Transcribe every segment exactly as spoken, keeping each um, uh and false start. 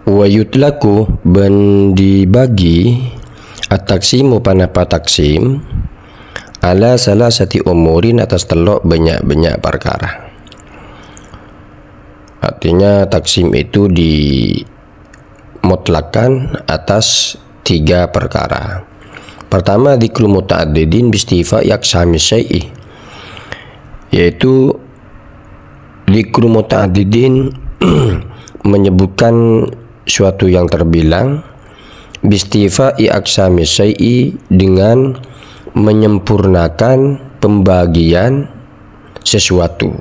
Wa yutlaqu, bân dibâgi, at-taqsimu, ponapa taqsim, ala salasati umurin, attas tello' bânnya'-bânnya' parkara. Artinya, taqsim itu dimutlakkan atas tiga perkara. Pertama, dzikru muta'addidin bistifa'i aqsami syai'i, yaitu dzikru muta'addidin menyebutkan suatu yang terbilang, bistifa'i aqsami syai'i, dengan menyempurnakan pembagian sesuatu.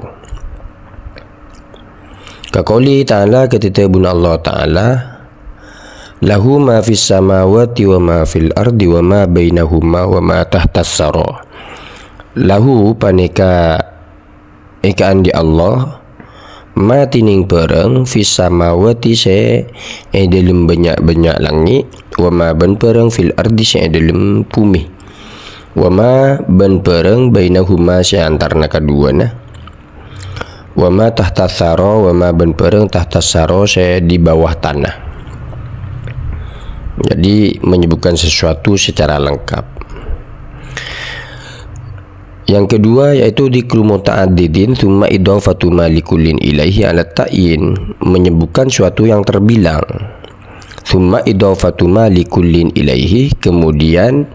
Ka qouli ta'ala, kadhi dhâbuna Allah Ta'ala, "Lahu ma fis samawati wa ma fil ardi wa ma bainahuma wa ma tahtas sara." Lahu, panèka èkaandi' Allah, ma, dhinèng bhârâng, fis samawati, sè è dhâlem bânnya'-bânnya' langngè', wa ma, bân bhârâng, fil ardi, sè è dhâlem bhumè, wa ma, bân bhârâng, bainahuma, sè antarana kaduwâna, wa ma tahtas sara, wa ma, bân bhârâng, tahtas sara, sè di bawah tanah. Jadi, menyebutkan sesuatu secara lengkap. Yang kedua yaitu dzikru muta'addidin, tsumma idhafatu ma likullin ilaihi ala ta'yin, menyebutkan suatu yang terbilang. Tsumma idhafatu ma likullin ilaihi, kemudian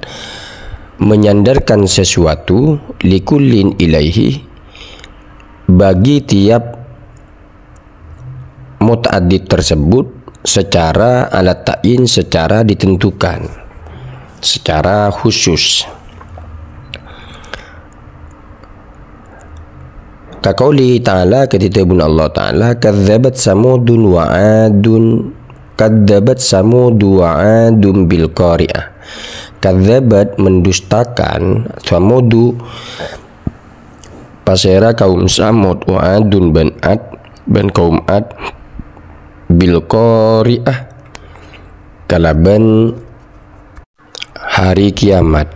menyandarkan sesuatu, likullin ilaihi, bagi tiap muta'addid tersebut secara ala ta'yin, secara ditentukan, secara khusus. Ka qouli ta'ala, kadhi dhâbuna Allah Ta'ala, "Kadzdzabat Samudun wa 'Adun, kadzdzabat Samudu wa 'Adun bil qari'ah." Kadzdzabat, mendustakan, Samudu, pasèra kaum Samud, wa 'Adun bân 'Ad, bân kaum 'Ad, bil qari'ah, kalabân hari kiamat.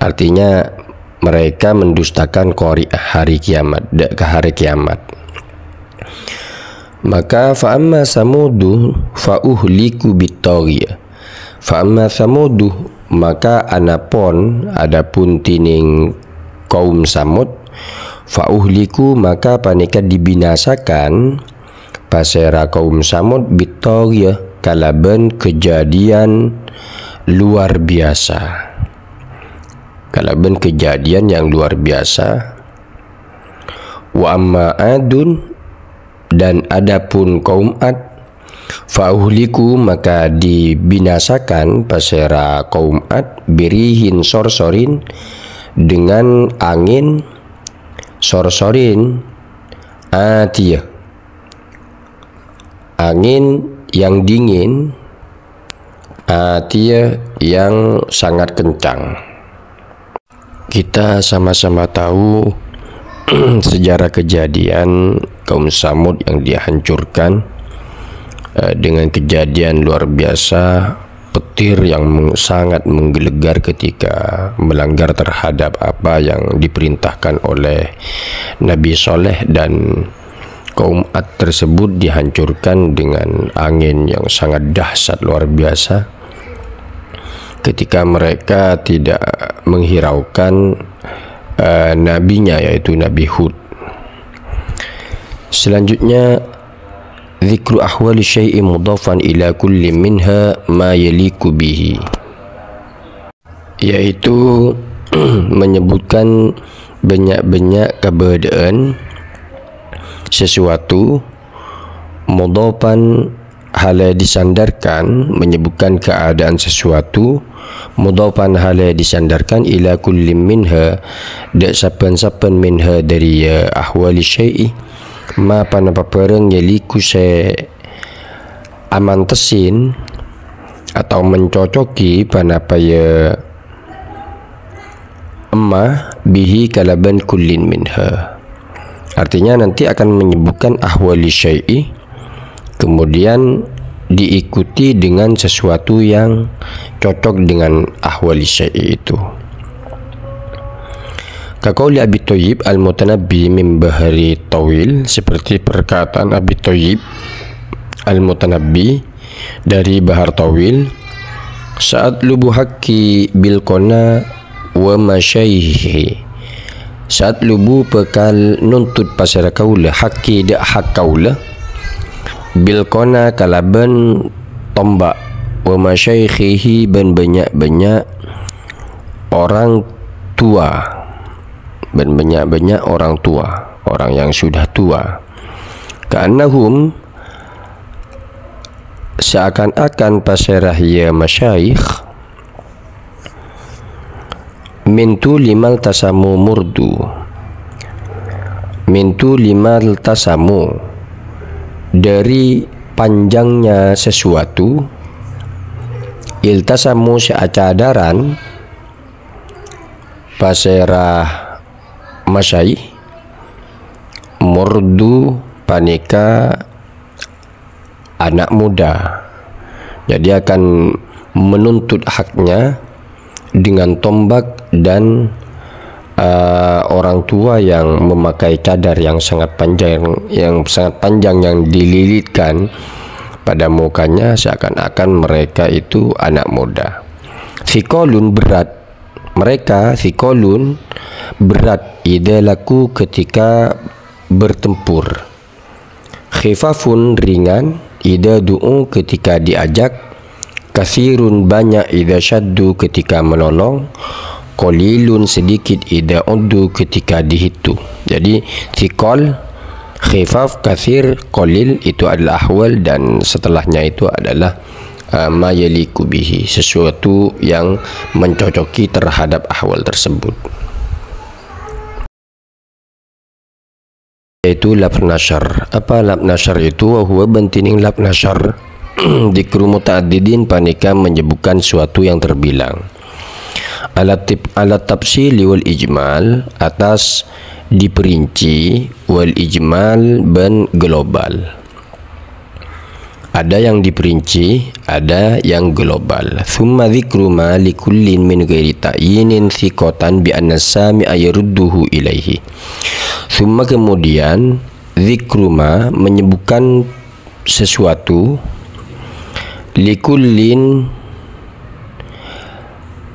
Artinya, mereka mendustakan qari'ah, hari kiamat, dâ' ka hari kiamat. Maka, fa amma Samudu fa uhliku bit thaghiyah. Fa amma Samudu, maka anapon, adapun dhinèng kaum Samud, fa uhliku, maka panèka dibinasakan, pasèra kaum Samud, bit thaghiyah, kalabân kejadian luar biasa. Kalabân kejadian yang luar biasa. Wa amma 'Adun, dan adapun kaum 'Ad, fa uhliku, maka dibinasakan pasèra kaum 'Ad, birihin sorsorin, dengan angin sorsorin, atiyah, angin yang dingin, atiyah, yang sangat kencang. Kita sama-sama tahu sejarah kejadian kaum Samud yang dihancurkan, eh, dengan kejadian luar biasa, petir yang meng-, sangat menggelegar ketika melanggar terhadap apa yang diperintahkan oleh Nabi Soleh, dan kaum 'Ad tersebut dihancurkan dengan angin yang sangat dahsyat luar biasa ketika mereka tidak menghiraukan, eh, nabinya, yaitu Nabi Hud. Selanjutnya, dzikru ahwali syai'in mudhafan ila kulli minha ma yaliqu bihi, yaitu menyebutkan bânnya'-bânnya' kabâdâ'ân sesuatu, mudhafan, halè disandarkan, menyebutkan keadaan sesuatu, mudhafan, halè disandarkan, ila kulli minha, dâ' sabbhân-sabbhân minha dâri, ya, ahwali syai'i, ma, ponapa bhârâng, yaliqu, sè amantessin atau mencocoki, ponapa, ya, emma, bihi, kalabân kullin minha. Artinya, nanti akan menyebutkan ahwali syai'i, kemudian diikuti dengan sesuatu yang cocok dengan ahwali syai'i itu. Ka qauli Abi Thayyib Al-Mutanabbi min Bahri Thawil, seperti perkataan Abi Thayyib Al-Mutanabbi, dari Bahar Tawil, "Sa'atlubu haqqi bil qana wa masyaihi." Sa'atlubu, bhâkal nuntut pasèra kaulâ, haqqi, dâ' hak kaulâ, bil qana, kalabân tombak, wa masyaihihi, bân bânnya'-bânnya' orang tua, bân bânnya'-bânnya' orang tua, orang yang sudah tua. Ka'annahum, seakan-akan pasèra, ya, masyaikh, min tuli maltasamu murdu. Min tuli maltasamu, dari panjangnya sesuatu, iltasamu, sè acadhârân, pasèra masyaikh, murdu, panèka anak muda. Jadi akan menuntut haknya dengan tombak dan, eh, orang tua yang memakai cadar yang sangat panjang, yang sangat panjang yang dililitkan pada mukanya seakan-akan mereka itu anak muda. Thiqalun, berat. Mereka, thiqalun, berat, idza laqu, ketika bertempur. Khifafun, ringan, idza du'u, ketika diajak, katsirun, banyak, idza syaddu, ketika menolong, qalilun, sedikit, idza uddu, ketika dihitung. Jadi, thiqal, khifaf, katsir, qalil itu adalah ahwal, dan setelahnya itu adalah, eh, ma yaliqu bihi, sesuatu yang mencocoki terhadap ahwal tersebut. Yaitu lafz nasyar. Apa lafz nasyar itu? Wa huwa, bân dhinèng lafz nasyar, dzikru muta'addidin, panèka menyebutkan suatu yang terbilang. Ala tip-, ala tafsili wal ijmal, atas diperinci, wal ijmal, bân global. Ada yang diperinci, ada yang global. Tsumma dzikru ma likullin min ghairi ta'yinin thiqatan bi anna sami'a yarudduhu ilaihi. Tsumma, kemudian, dzikru ma, menyebutkan sesuatu, likullin,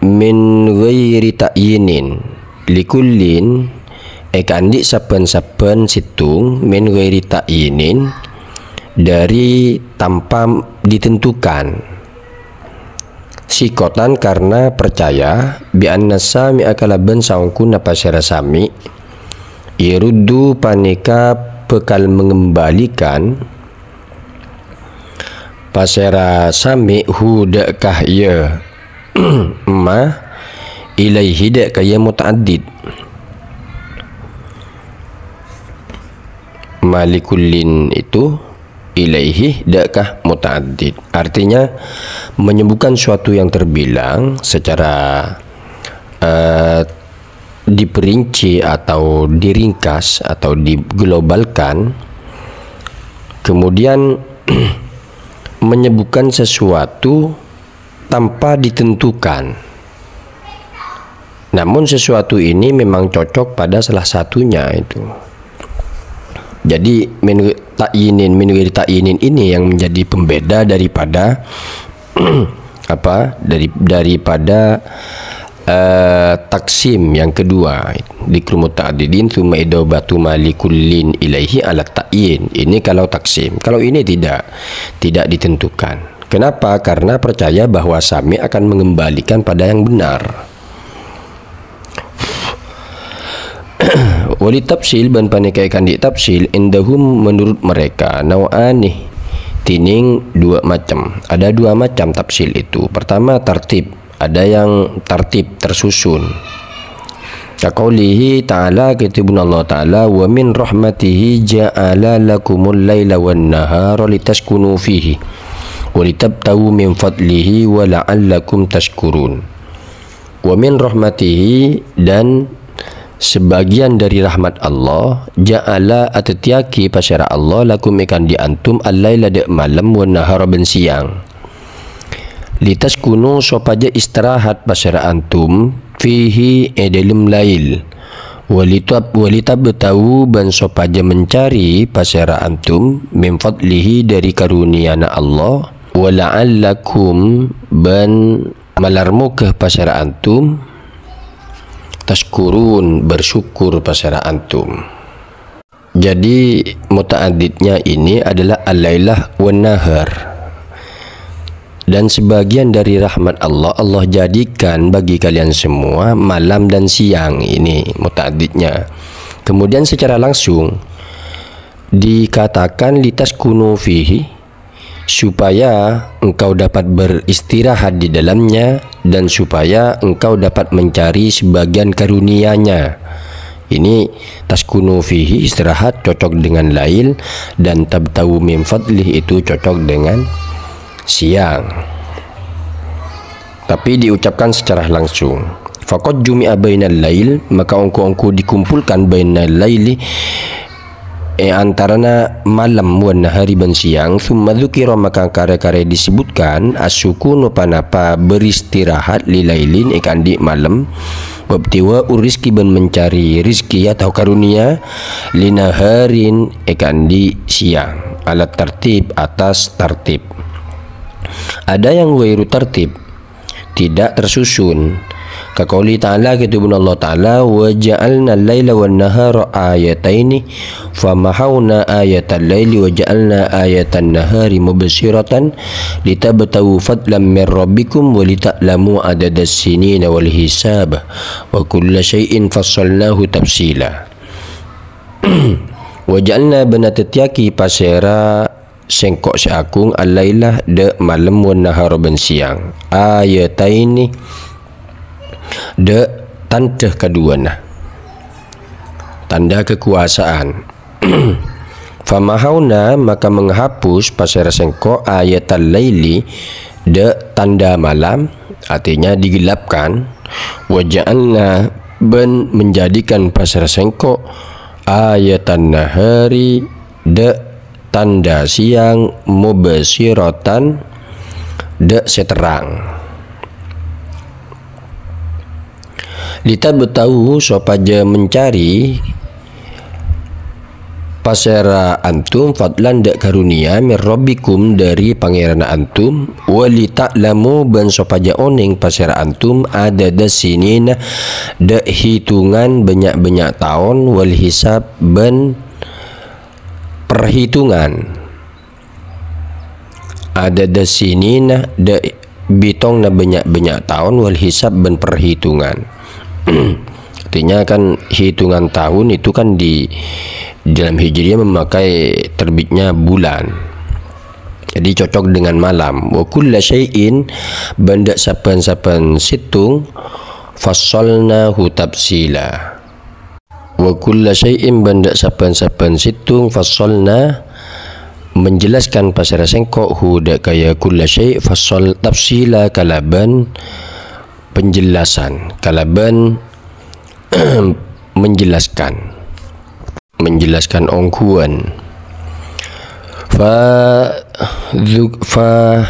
min ghairi ta'yinin. Likullin, èkaandi' sabbhân-sabbhân sèttong, min ghairi ta'yinin, dari tanpa ditentukan. Thiqatan, karena percaya, bi anna sami'a, kalabân saongghuna pasèra sami', yaruddu, panèka bhâkal mengembalikan, pasèra sami', hu, dâ' ka, ya, ma, ilaihi, dâ' ka, ya, muta'addid. Ma likullin itu ilaihi, dâ' ka, muta'addid. Artinya, menyebutkan suatu yang terbilang secara, eh, diperinci atau diringkas atau diglobalkan, kemudian menyebutkan sesuatu tanpa ditentukan. Namun sesuatu ini memang cocok pada salah satunya itu. Jadi, min ghairi ta'yinin, min ghairi ta'yinin ini yang menjadi pembeda daripada apa, dari, daripada, eh, taksim yang kedua, dzikru muta'addidin, tsumma idhofatu ma likullin ilaihi ala ta'yin. Ini kalau taksim. Kalau ini tidak, tidak ditentukan. Kenapa? Karena percaya bahwa sami' akan mengembalikan pada yang benar. Wali tafsil, bân panèka èkaandi' tafsil, indahum, menurut mereka, nau'ani, dhinèng dua macam. Ada dua macam tafsil itu. Pertama, tartib. Ada yang tartib, tersusun. Kaqaulihi ta'ala, kètabun Allah Ta'ala, "Wa min rahmatihi ja'ala lakumul laila wan nahara litaskunu fihi, wa litabtaghu min fadlihi, wa la'allakum tasykurun." Wa min rahmatihi, dan sebagian dari rahmat Allah, ja'ala, adhâddhiyaghi pasèra Allah, lakum, èkaandi' antum, al-laila, dâ' malem, wan nahara, bân sèyang. Litaskunu, sopajâ istirahat pasèra antum, fihi, è dâlem lail, Walitab-, walitabtaghu, bân sopajâ mencari pasèra antum, min fadlihi, dâri karuniyana Allah, wa la'allakum, bân malar mogâ pasèra antum, tashkurun, bersyukur pasèra antum. Jadi, muta'addidnya ini adalah al-lailah wan nahar. Dan sebagian dari rahmat Allah, Allah jadikan bagi kalian semua malam dan siang. Ini muta'addidnya. Kemudian secara langsung dikatakan litaskunu fihi, supaya engkau dapat beristirahat di dalamnya dan supaya engkau dapat mencari sebagian karunia-Nya. Ini taskunu fihi, istirahat, cocok dengan lail, dan tabtaghu min fadlih itu cocok dengan siang. Tapi diucapkan secara langsung. Faqad jumi'a bainal lail, maka ongghu-ongghu dikumpulkan bainal laili, è antarana malem, wan nahari bân siang, tsumma dzukira, maka karè-karè disebutkan, as-sukunu, panapa beristirahat, li lailin, è ka'andi' malem, wabtigha'ur rizqi, bân mencari rizki atau karunia, li naharin, è ka'andi' siang, alat tartib, atas tartib. Ada yang ghairu tartib, tidak tersusun. Ka qauli ta'ala, ketubuhan Allah Ta'ala, "Wa ja'alna al-laila wan nahara ayataini, fa mahauna ayatal laili wa ja'alna ayatan nahari mubsiratan, litabtaghu fadlan min rabbikum wa lita'lamu adadas sinina wal hisab, wa kulla syai'in fassalnahu tafsila." Wa ja'alna, bân adhâddhiyaghi pasèra Sèngko' sè aghung, al-laila, dâ' malem, wan nahara bân siang. Ayataini, dâ' tandhâ kaduwâna. Tandhâ kakobâsaan. Famahauna, maka menghapus pasèra sèngko' ayatal laili, dâ' tandhâ malam, artinya digelapkan. Wa ja'alna, bân menjadikan pasèra sèngko' ayatan nahari, dâ' tandhâ siang, mubsiratan, dâ' sè terrang. Litabtaghu, sopajâ mencari, pasèra antum, fadlan, dâ' karunia, min rabbikum, dâri Pangèranna antum, wa lita'lamu, bân sopajâ onèng pasèra antum, adadas sinina, dâ' hitungan bânnya'-bânnya' taon, wal hisab, bân perhitungan. Adadas sinina, dâ' bitongna bânnya'-bânnya' taon, wal hisab, bân perhitungan. Artinya kan hitungan tahun itu kan di dalam Hijriyah memakai terbitnya bulan. Jadi cocok dengan malam. Wa kulla syai'in, bân dâ' sabbhân-sabbhân sèttong, fassalnahu tafsila. Wa kulla syai'in, bân dâ' sabbhân-sabbhân sèttong, fassalna, menjelaskan pasèra sèngko', hu, dâ' kaya kulla syai', fassal, tafsila, kalabân penjelasan, kalabân menjelaskan, menjelaskan ongghuwân. Fa, dzuk-, fa,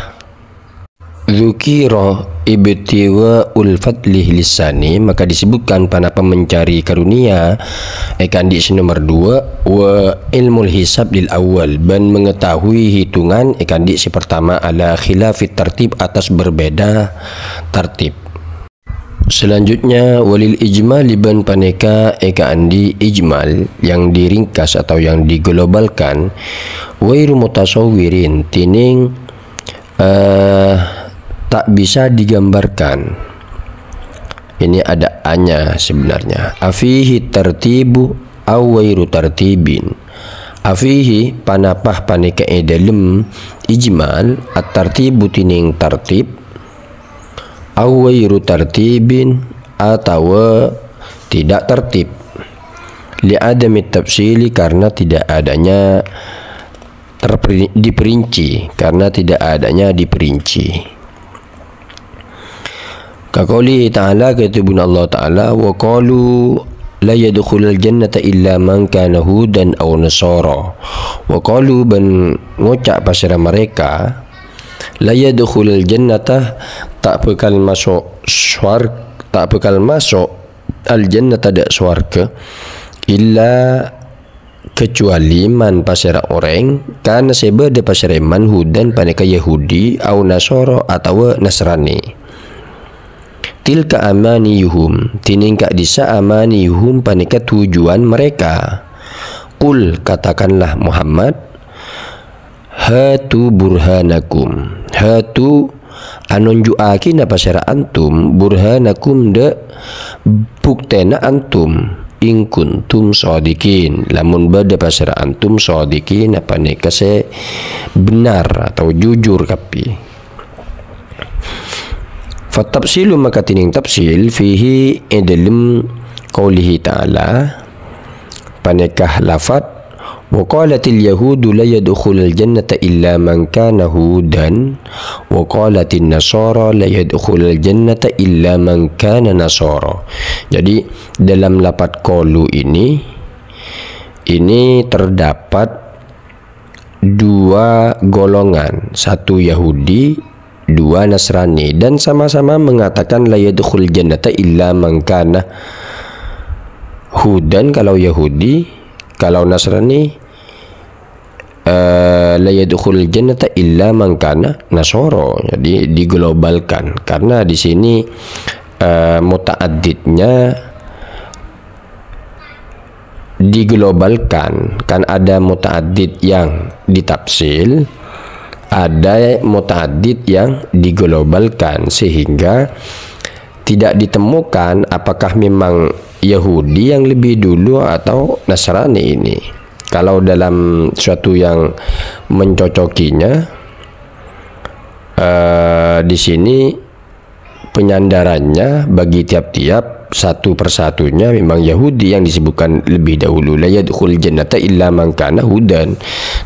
Dzukira ibtigha'ul fadli lissani, maka disebutkan panapa mencari karunia, è ka'andi' sè nomer dua, wa ilmul hisab lil awwal, bân mengetahui hitungan è ka'andi' sè pertama, ala khilafit tartib, atas berbeda tartib. Selanjutnya, walil ijmali, bân panèka è ka'andi' ijmal yang diringkas atau yang diglobalkan, ghairu mutasawwirin, tènèng eh, tak bisa digambarkan. Ini ada a-nya sebenarnya. Afihi tartibu aw ghairu tartibin. Afihi, panapa panèka è dâlem ijmal, at-tartibu tènèng tartib, aw ghairu tartibin, atawa tidak tertib. Li adami tafsili, karena tidak adanya terperi-, diperinci, karena tidak adanya diperinci. Ka qoulihi ta'ala, kètabun Allah Ta'ala, "Wa qalu la yadkhulul jannata illa man kana hudan aw nasara." Wa qalu, bân ngoca' pasèra mareka, "La yadkhulul jannata," ta' bhâkal maso' suar-, ta' bhâkal maso' al-jannata dâ' sowarghâ, illa kecuali man pasèra orèng, kana sè bâdâ pasèra man hudan panèka Yahudi, au Nasara atawa Nasrani. Tilka amaniyuhum, dhinèng ka'dissa' amaniyuhum panèka tujuan mereka. Qul, katakanlah Muhammad, hatu burhanakum. Hatu, anonju'aghi na pasèra antum, burhanakum dâ' buktèna antum, in kuntum shadiqin. Lamon bâdâ pasèra antum shadiqin, panèka sè bhennar atau jujur kabbhi. Fatafsilu maka dhinèng tafsil fihi è dâlem qaulihi ta'ala, panèka lafat, "Wa qalatil yahudu la yadkhulul jannata illa man kana hudan, wa qalatin nasara la yadkhulul jannata illa man kana nasara." Jadi, dalam lafat qalu ini, ini terdapat dua golongan, satu Yahudi, dua Nasrani, dan sama-sama mengatakan, "La yadkhul jannata illa man kana hudan," kalau Yahudi, kalau Nasrani, eh, "La yadkhul jannata illa man kana Nasoro." Jadi diglobalkan, karena di sini, eh, muta'addidnya diglobalkan, kan ada muta'addid yang ditafsil, ada muta'addid yang diglobalkan, sehingga tidak ditemukan apakah memang Yahudi yang lebih dulu atau Nasrani ini. Kalau dalam suatu yang mencocokinya, eh, di sini penyandarannya bagi tiap-tiap satu persatunya memang Yahudi yang disebutkan lebih dahulu. "La yadkhul jannata illa man kana hudan."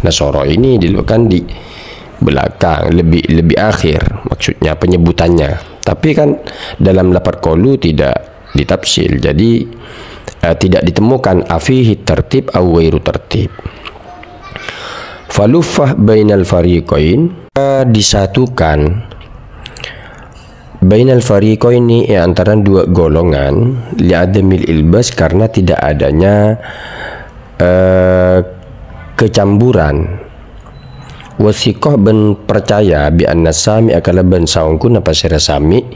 Nasoro ini diletakkan di belakang, lebih, lebih akhir, maksudnya penyebutannya. Tapi kan dalam lafaz qalu tidak ditafsil, jadi, eh, tidak ditemukan afihi tertib au ghairu tertib. Faluffah bainal fariqain, eh, disatukan bainal fariqaini, eh, antara dua golongan, li'adamil ilbas, karena tidak adanya, eh, kecamburan. Wasiqah bân parcaya bi anna sami'a kalabân saongghuna pasèra sami',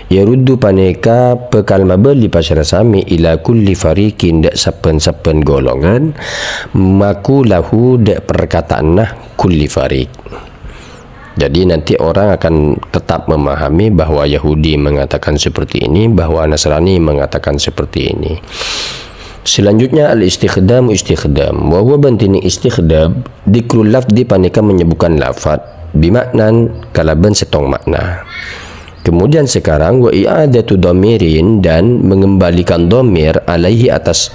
yaruddu panèka bhâkal mabâli pasèra sami' ila kulli fariqin dâ' sabbhân-sabbhân golongan, maqulahu dâ' parkataanna kulli fariq. Jadi nanti orang akan tetap memahami bahwa Yahudi mengatakan seperti ini, bahwa Nasrani mengatakan seperti ini. Selanjutnya al-istikhdam, istikhdam. Wa huwa bân dhinèng istikhdam, dzikrul lafdzi panèka menyebutkan lafat, bima'nan kalabân sèttong makna. Kemudian sekarang wa i'adatu dhamirin, dan mengembalikan dhamir alaihi atas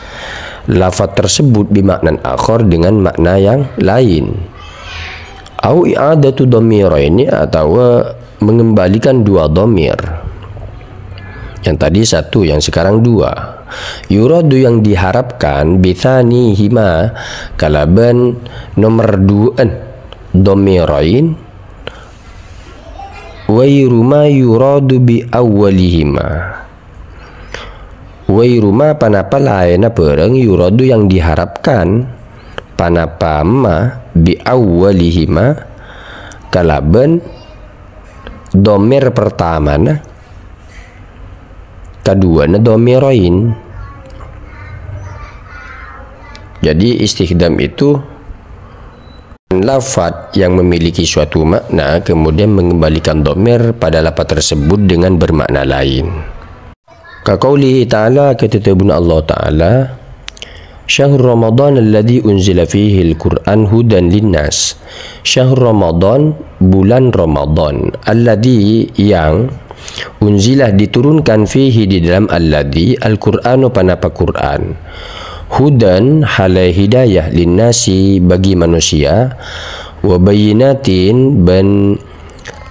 lafat tersebut bima'nan akhar dengan makna yang lain. Au i'adatu dhamiraini, atawa mengembalikan dua dhamir. Yang tadi satu, yang sekarang dua. Yuradu yang diharapkan bitsanihima kalabân nomer duwâ'ân dhamirain, ghairu ma yuradu bi awwalihima. Ghairu ma, panapa laènna bhârâng, yuradu yang diharapkan, panapa ma bi awwalihima, kalabân dhamir pertamana, kaduwâna dhamirain. Jadi istikhdam itu lafat yang memiliki suatu makna, kemudian mengembalikan dhamir pada lafat tersebut dengan bermakna lain. Ka qaulihi ta'ala, kadhâddhiyânna Allah Ta'ala, "Syahr Ramadan alladzi unzila fihil Qur'an hudan linnas." Syahr Ramadan, bulan Ramadan, alladzi, yang, unzila, diturunkan, fihi, di dalam alladzi, Al-Qur'anu, panapa Qur'an. Hudan, halè hidayah, linnasi, bagi manusia, wa bayyinatin, bân,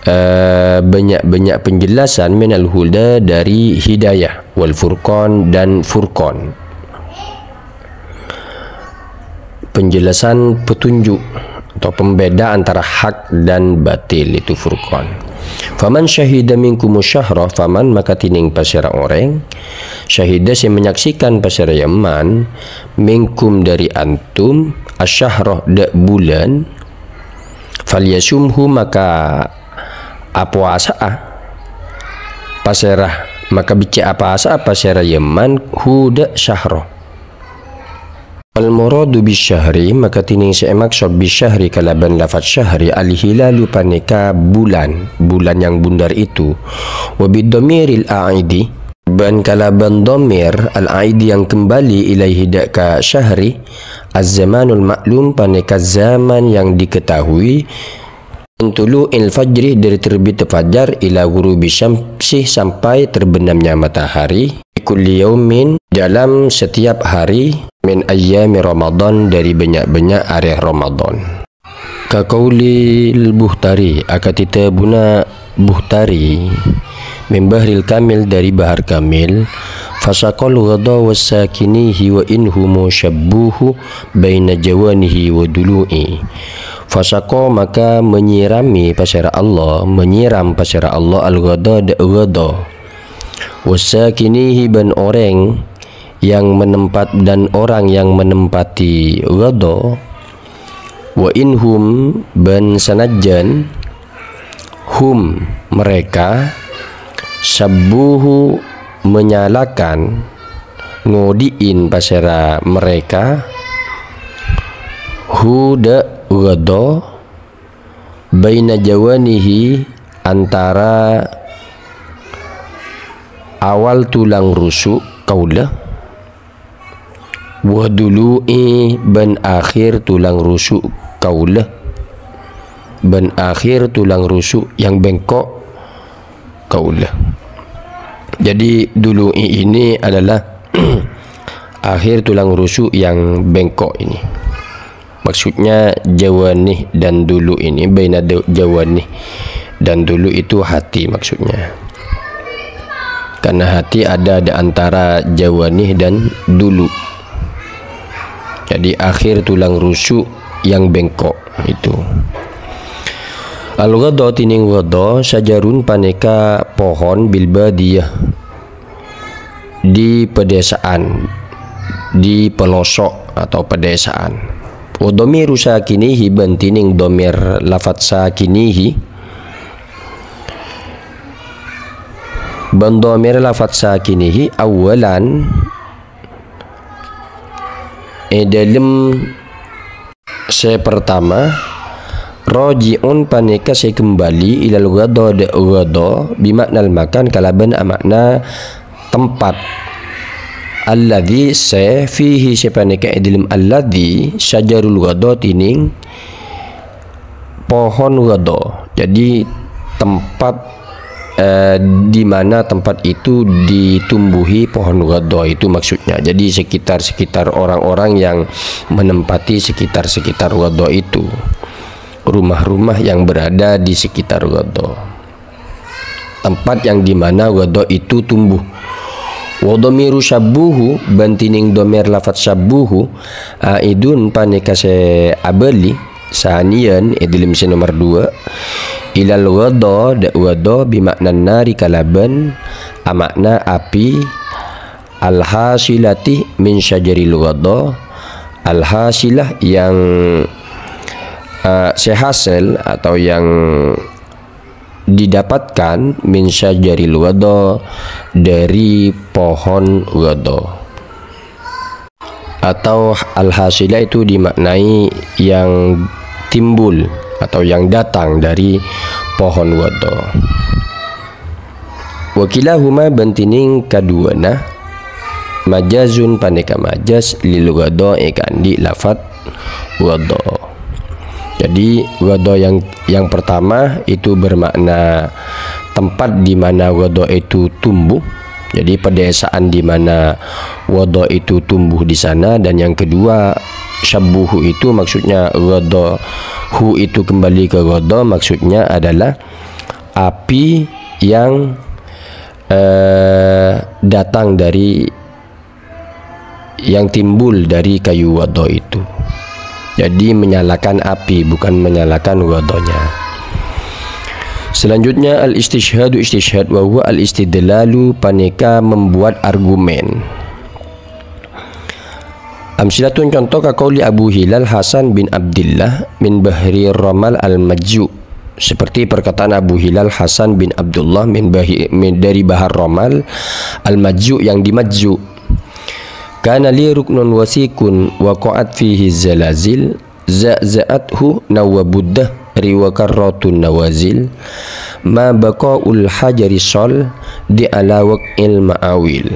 eh, banyak-banyak penjelasan, minal huda, dari hidayah, wal furqan, dan furqan. Penjelasan petunjuk atau pembeda antara hak dan batil, itu furqan. Faman syahida minkumu syahra, faman maka tining pasèra orèng, syahida sè menyaksikan pasèra yemman, minkum dâri antum, asyahra dâ' bulân, falyasumhu maka apowasa'a pasèra, maka beccè' apowasa'a pasèra yemman hu dâ' syahra. Al muradu bisyahri, maka tining sè èmaksod bisyahri kalabân lafat syahri, al hilalu panèka bulan, bulan yang bundar itu. Wa bidhamiril a'idi, bân kalabân dhamir al a'idi yang kembali ilaihi dâ' ka syahri, az-zamanul ma'lum panèka zaman yang diketahui, min tulu'il fajri, dari terbit fajar, ila ghurubi syamsi, sampai terbenamnya matahari, fi kulli yaumin, dalam setiap hari, min ayyami Ramadan, dari banyak-banyak arè Ramadan. Ka qaulil Buhtari, akadhi dhâbuna Buhtari, min Bahril Kamil, dari Bahar Kamil, fasaqal ghadha wasakinihi wa inhumu syabbuhu baina jawanihi wa dulu'i. Fasaqo maka menyirami pasèra Allah, menyiram pasèra Allah al-ghadha dâ' ghadha. Wasakinihi bân orèng yang menempat, dan orang yang menempati ghadha. Wa inhum bân sanajjân hum mereka, syabbuhu menyalakan, ngodi'in pasèra mereka, hu dâ' ghadha, baina jawanihi antara awal tulang rusuk kaulâ, wa dulu'i bân akhir tulang rusuk kaulâ, bân akhir tulang rusuk yang bengkok kaulâ. Jadi, dulu'i ini adalah akhir tulang rusuk yang bengkok ini. Maksudnya, jawani dan dulu ini, baina da-, jawani dan dulu itu hati maksudnya. Karena hati ada di antara jawani dan dulu. Jadi, akhir tulang rusuk yang bengkok itu. Al-ghadha, tining ghadha, syajarun panèka pohon bil badiyah, di pedesaan, di pelosok atau pedesaan. Wa dhamiru sakinihi, bân tining dhamir lafat sakinihi. Bân dhamir lafat sakinihi awalan, è dâlem sè pertama, raji'un panèka sè kembali ilal ghadha dâ-, ghadha bima'nal makan kalabân ama'na tempat. Alladzi sè fihi sè panèka è dâlem alladzi syajarul ghadha tining pohon ghadha. Jadi, tempat, eh, di mana tempat itu ditumbuhi pohon ghadha itu maksudnya. Jadi, sekitar-sekitar orang-orang yang menempati sekitar-sekitar ghadha itu. Rumah-rumah yang berada di sekitar ghadha. Tempat yang di mana ghadha itu tumbuh. Wa dhamiru syabbuhu, bân tining dhamir lafat syabbuhu, aidun panèka sè abâli, saniyân, è dâlem sè nomer dua, ilal ghadha, dâ-, ghadha, bima'nan nari kalabân ama'na api, al-hasilati min syajaril ghadha, al-hasilah yang, eh, sè hasil atau yang didapatkan min syajaril ghadha, dari pohon ghadha. Atau al-hasilah itu dimaknai yang timbul atau yang datang dari pohon ghadha. Wa kilahuma, bân tining kaduwâna, majazun panèka majaz lil ghadha èkaandi' lafat ghadha. Jadi, ghadha yang, yang pertama itu bermakna tempat di mana ghadha itu tumbuh. Jadi, pedesaan di mana ghadha itu tumbuh di sana. Dan yang kedua, syabbuhu itu maksudnya ghadha, hu itu kembali ke ghadha, maksudnya adalah api yang, eh, datang dari, yang timbul dari kayu ghadha itu. Jadi, menyalakan api, bukan menyalakan ghadhanya. Selanjutnya, al-istishhadu istishhad, wa huwa al-istidlalu, panèka membuat argumen. Amsilatun, contoh, ka qauli Abu Hilal Hasan bin Abdillah min Bahri Romal al-Majju. Seperti perkataan Abu Hilal Hasan bin Abdullah min Bahi-, min, dari Bahar Romal al-Majju yang di Majju. Kana li ruknun wasiqun waqa'at fihi zalazil, za'za'athu nawabud dahri wa karratun nawazil, ma baqa'ul hajari sol di ala waq'il ma'awil.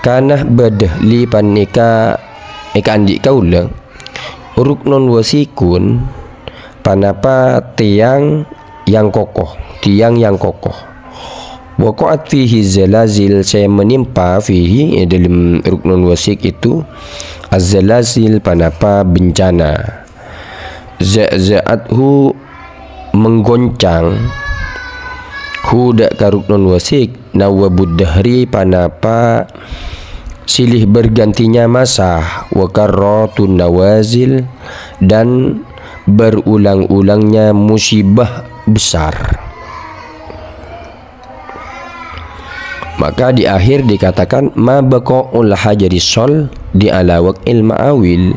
Kana bâdâ li panèka èkaandi' kaulâ, ruknun wasiqun, panapa tèyang yang kokoh, tèyang yang kokoh. Waqa'at fihi zalazil, sè menimpa fihi, è dâlem ruknun wasiq itu, az-zalazil, panapa bencana. Za'za'athu, menggoncang, hu, dâ' ka ruknun wasiq, nawabud dahri, panapa silih bergantinya masa, wa karratun nawazil, dan berulang-ulangnya musibah besar. Maka di akhir dikatakan, ma baqa'ul hajari sol di ala waq'il ma'awil.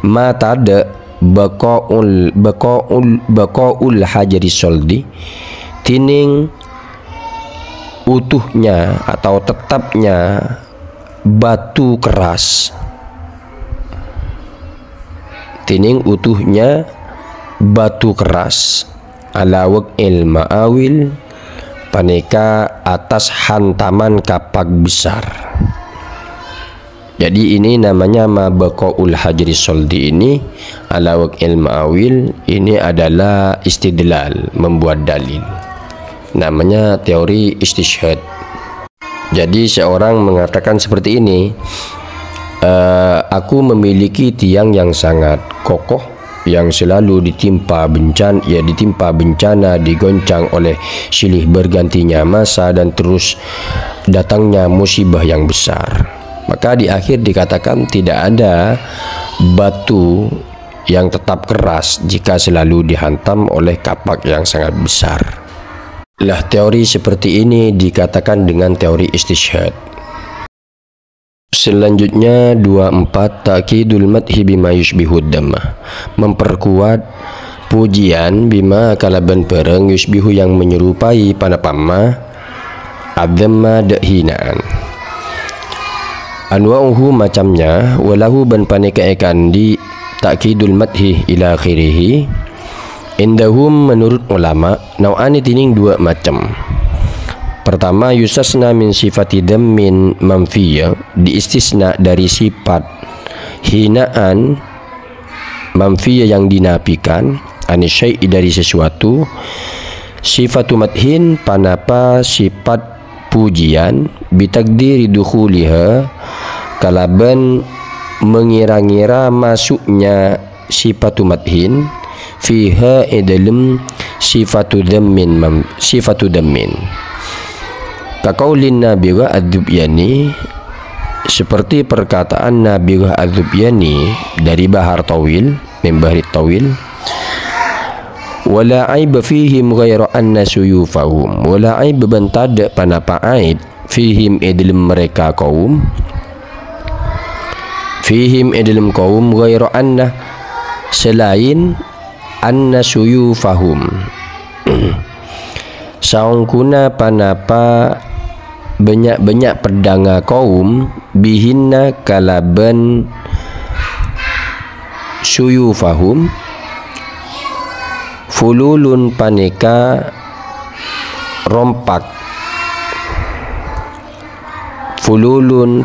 Ma tadâ' baqa'ul, baqa'ul, baqa'ul hajari soldi, dhinèng utuhnya atau tetapnya batu keras. Dhinèng utuhnya batu keras, ala waq'il ma'awil, panèka atas hantaman kapak besar. Jadi, ini namanya ma baqa'ul hajri soldi ini, ala waq'il ma'awil, ini adalah istidlal, membuat dalil. Namanya teori istishhad. Jadi, seorang mengatakan seperti ini, "Eh, aku memiliki tiang yang sangat kokoh, yang selalu ditimpa bencan-, ya, ditimpa bencana, digoncang oleh silih bergantinya masa dan terus datangnya musibah yang besar." Maka di akhir dikatakan tidak ada batu yang tetap keras jika selalu dihantam oleh kapak yang sangat besar. Lah, teori seperti ini dikatakan dengan teori istishhad. Selanjutnya, dua empat, ta'kidul madhi bima yusybihu dhammah. Memperkuat pujian bima kalaban barang yusybihu yang menyerupai panapa ma, adzamma dâ' hinaan. Anwa'uhu macamnya, walahu ban panèka èkaandi' ta'kidul madhi ila akhirih. Indahum menurut ulama, nau'ani dhinèng dua macam. Pertama, yustasna min sifati dzammin manfiyah, diistisna dari sifat hinaan manfiyah yang dinafikan, ani syai'i dari sesuatu, sifatu madhin panapa sifat pujian, bitakdiri dukhuliha kalaban mengira-ngira masuknya sifatu madhin, fiha è dâlem sifatu dzammin mam-, sifatu dzammin. Ka qaulin Nabigha Adz-Dzubyani, seperti perkataan Nabigha Adz-Dzubyani dari Bahar Tawil, min Bahri Tawil, "Wala aiba fihim ghaira anna suyufahum." Wala aiba ban tadâ' panapa aib fihim è dâlem mereka kaum. Fihim è dâlem kaum ghaira anna, selain anna suyufahum. Saongghuna panapa bânnya'-bânnya' peddhângnga kaum bihinna kalaban suyufahum, fululun panèka rompak. Fululun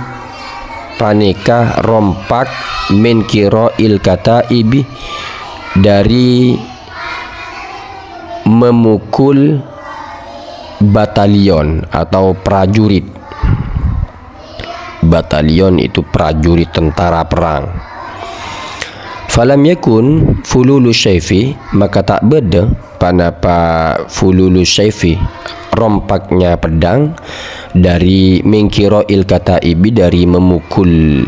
panèka rompak min qira'il kataibi, dari memukul batalion atau prajurit. Batalion itu prajurit tentara perang. Falam yakun fululu syaifi, maka ta' bâdâ panapa fululu syaifi, rompaknya pedang, dari min qira'il kataibi, dari memukul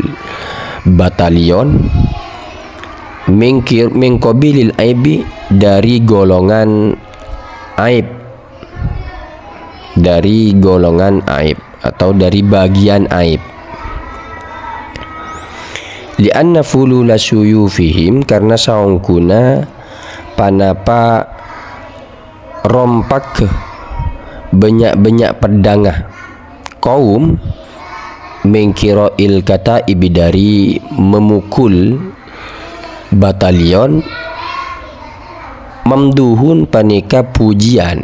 batalion, min qir-, min qabilil aibi, dari golongan aib, dari golongan aib atau dari bagian aib. Li'anna fulula suyufihim, karena saongghuna panapa rompagghâ bânnya'-bânnya' peddhângnga kaum, mengkiro ilkata ibidari memukul batalion, mamduhun panèka pujian,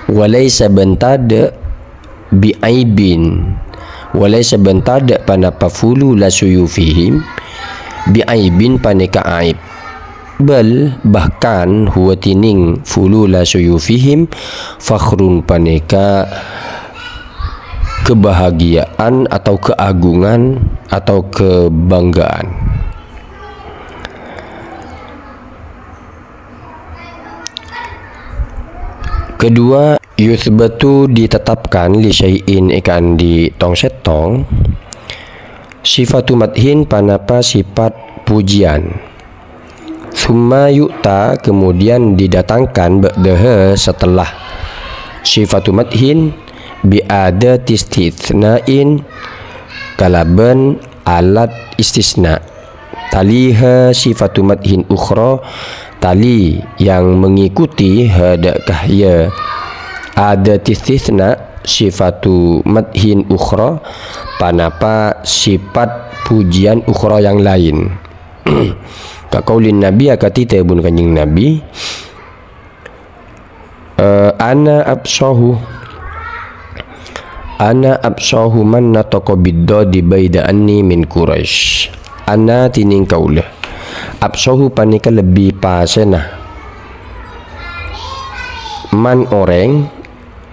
walaisa bân tadâ' bi'aibin, walaisa bân tadâ' panapa fulula suyufihim bi'aibin panèka aib. Bal, bahkan, huwa tènèng fulula suyufihim fakhrun panèka kebahagiaan atau keagungan atau kebanggaan. Kedua, yutsbatu ditetapkan li syai'in è kaandi' tong-settong, sifatu madhin panapa sifat pujian. Tsumma yu'ta, kemudian didatangkan ba'daha setelah sifatu madhin, bi adati istitsna'in, kalabân alat istisna. Taliha sifatu madhin ukhra, tali yang mengikuti hadâ' kahya adat istisna sifatu madhin ukhra, panapa sifat pujian ukhra yang lain. Ka qaulin Nabi, akadhi dhâbuna Kanjeng Nabi, Eh, ana abshahu. Ana abshahu man nathaqa bid-dhadi ba'da anni min Quraisy. Ana tènèng kaulâ. Abshahu panèka lebbi pasèna. Man orèng,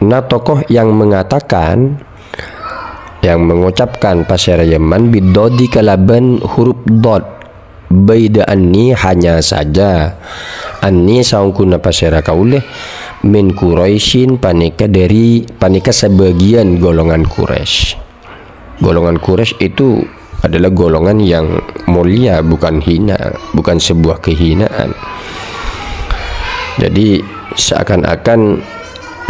nathaqa yang mengatakan, yang mengucapkan pasèra yâ man bid-dhadi kalabân huruf dhad. Ba'da anni, hanya saja. Anni saongghuna pasèra kaulâ, min Quraisyin panèka dhâri, panèka sabâgiyân golongan Quraisy. Golongan Quraisy itu adalah golongan yang mulia, bukan hina, bukan sebuah kehinaan. Jadi, seakan-akan,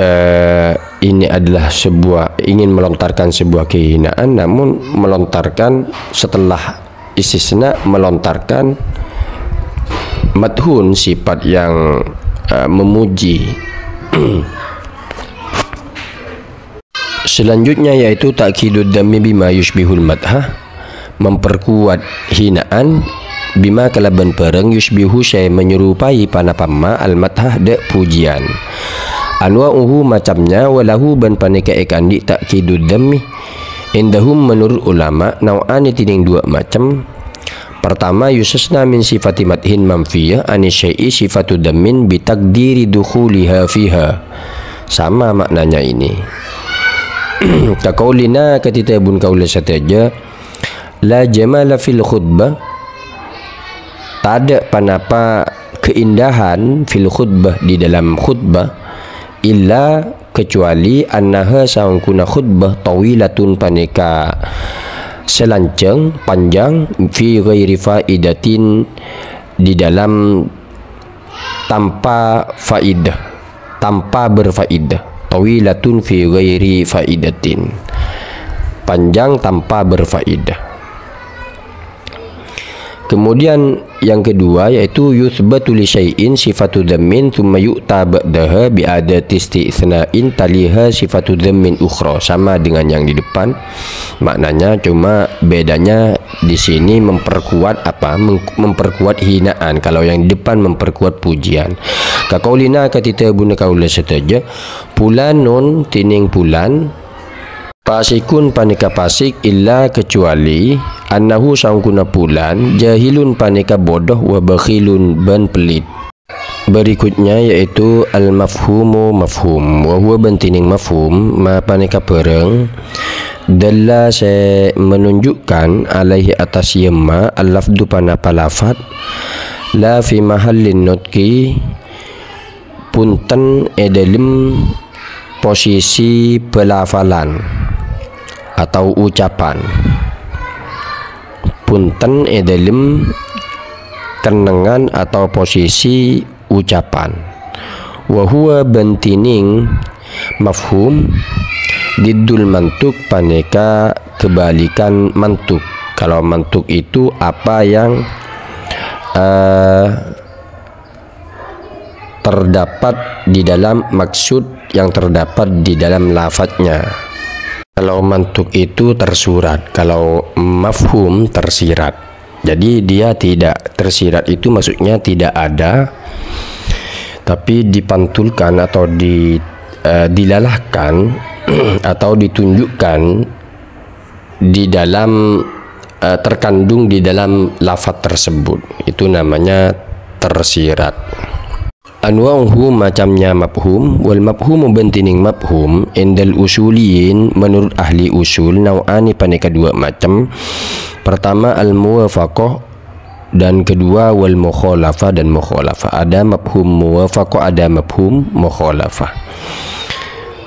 eh, ini adalah sebuah, ingin melontarkan sebuah kehinaan, namun melontarkan setelah istisna melontarkan madhun, sifat yang, eh, memuji. Selanjutnya yaitu ta'kidud dzammi bima yusybbihul madha, memperkuat hinaan, bima kalabân bhârâng yusybihu sè menyerupai panapa ma al-madha dhâ' pujian. Anwa'uhu macamnya, wa lahu bân panèka èkaandi' ta'kidud dzammi. Indahum menurut ulama, nau'ani tènèng duwâ' macem. Pertama, yustasna min sifati madhin manfiyah ani syai'i sifatu dzammin bi taqdiri dukhuliha fiha. Sama maknanya ini. Ka qaulina, akadhi dhâbuna kaulâ sadhâjâ, la jamala fil khutbah, tadâ' panapa keindahan fil khutbah, di dalam khutbah, illa kecuali annaha saongghuna khutbah tawilatun panèka sè lanjhâng, panjang, fi ghairi faidatin, di dalam tanpa faidah, tanpa berfaidah. Tawilatun fi ghairi faidatin. Panjang tanpa berfaedah. Kemudian yang kedua yaitu yutsbatu li syai'in sifatu dzammin tsumma yu'ta ba'daha bi adati istitsna'in taliha sifatu dzammin ukhra, sama dengan yang di depan maknanya, cuma bedanya di sini memperkuat apa? Mem-, memperkuat hinaan. Kalau yang di depan memperkuat pujian. Ka qaulina akadhi dhâbuna kaulâ sadhâjâ, fulanun tènèng fulan, fasikun panèka fasik illa kecuali, annahu saongghuna fulan, jahilun panèka bodoh wa bakhilun bân pellit. Berikutnya yaitu al-mafhumu mafhum. Wa huwa bân tènèng mafhum, ma panèka bhârâng, dalla sè menunjukkan alaihi atas yâ ma al-lafdzu panapa lafat, la fi mahallin nutqi, bhunten è dâlem posisi pelafalan atau ucapan. Bhunten è dâlem kennengngan atau posisi ucapan. Wa huwa bân dhinèng mafhum diddul mantuk panèka kebalikan mantuk. Kalau mantuk itu apa yang, eh, terdapat di dalam maksud yang terdapat di dalam lafadznya. Kalau mantuk itu tersurat, kalau mafhum tersirat. Jadi dia tidak tersirat itu maksudnya tidak ada, tapi dipantulkan atau di, eh, dilalahkan atau ditunjukkan di dalam, eh, terkandung di dalam lafadz tersebut. Itu namanya tersirat. Anwa'uhu macamnya mafhum, wal mafhumu bân dhinèng mafhum, indal usuliyin menurut ahli usul, nau'ani panèka dua macam. Pertama, al-muwafaqah, dan kedua, wal mukhalafah dan mukhalafah. Ada mafhum muwafaqah, ada mafhum mukhalafah.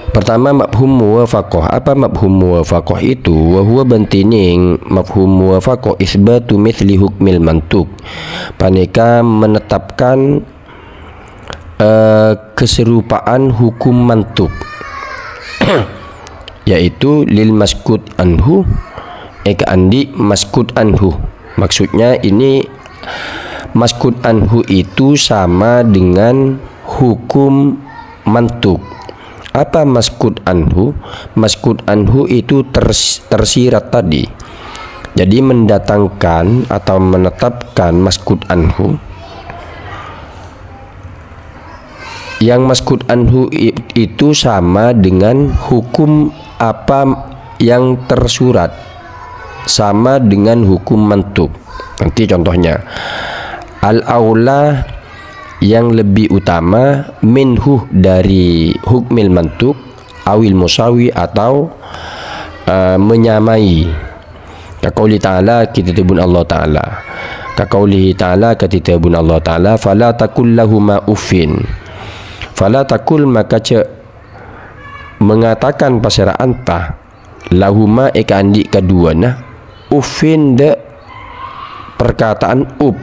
Pertama, mafhum muwafaqah. Apa mafhum muwafaqah itu? Wa huwa bân dhinèng mafhum muwafaqah isbatu mithli hukmil mantuk. Panèka menetapkan, eh, keserupaan hukum mantuk, yaitu lil maskut anhu, èkaandi' maskut anhu. Maksudnya ini maskut anhu itu sama dengan hukum mantuk. Apa maskut anhu? Maskut anhu itu ters-, tersirat tadi. Jadi mendatangkan atau menetapkan maskut anhu. Yang maskut anhu i-, itu sama dengan hukum apa yang tersurat, sama dengan hukum mantuk. Nanti contohnya, al-aula yang lebih utama minhu dari hukmil mantuk, awil musawi atau, eh, menyamai. Ka qauli ta'ala, kitatabun Allah Ta'ala. Ka qaulihi ta'ala, kitatabun Allah Ta'ala, "Fala taqul lahuma uffin." Fala taqul, maka jhâ' mengatakan pasèra anta, lahuma èkaandi' kaduwâna, uffin dâ' parkataan up.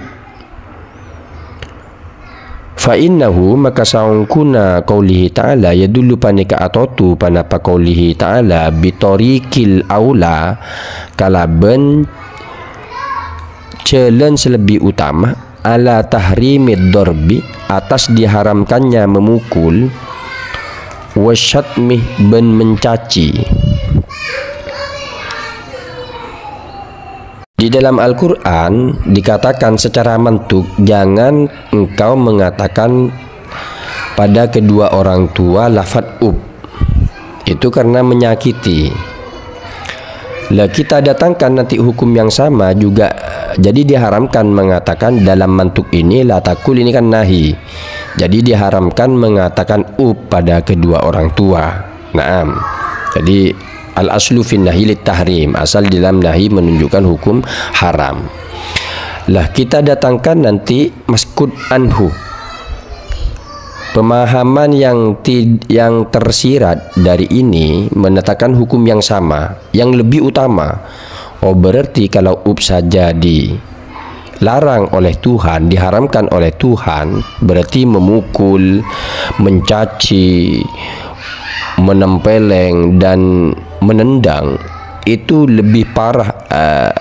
Fa innahu, maka saongghuna qaulihi ta'ala, yadullu panèka atodu ponapa qaulihi ta'ala, bi thariqil aula, kalabân jhâlân sè lebbi utama, ala tahrimid dharbi, atas diharamkannya memukul, wasyatmi, bân mencaci. Di dalam Al-Quran dikatakan secara mantuk, "Jangan engkau mengatakan pada kedua orang tua lafaz ub." Itu karena menyakiti. Lah, kita datangkan nanti hukum yang sama juga, jadi diharamkan mengatakan dalam mantuk ini, la taqul ini kan nahi. Jadi diharamkan mengatakan ub pada kedua orang tua. Naam. Jadi, al-aslu fin nahi lit tahrim, asal dalam nahi menunjukkan hukum haram. Lah, kita datangkan nanti maskut anhu. Pemahaman yang tid-, yang tersirat dari ini menetapkan hukum yang sama, yang lebih utama. Oh, berarti kalau ub saja di larang oleh Tuhan, diharamkan oleh Tuhan, berarti memukul, mencaci, menempeleng, dan menendang itu lebih parah, eh,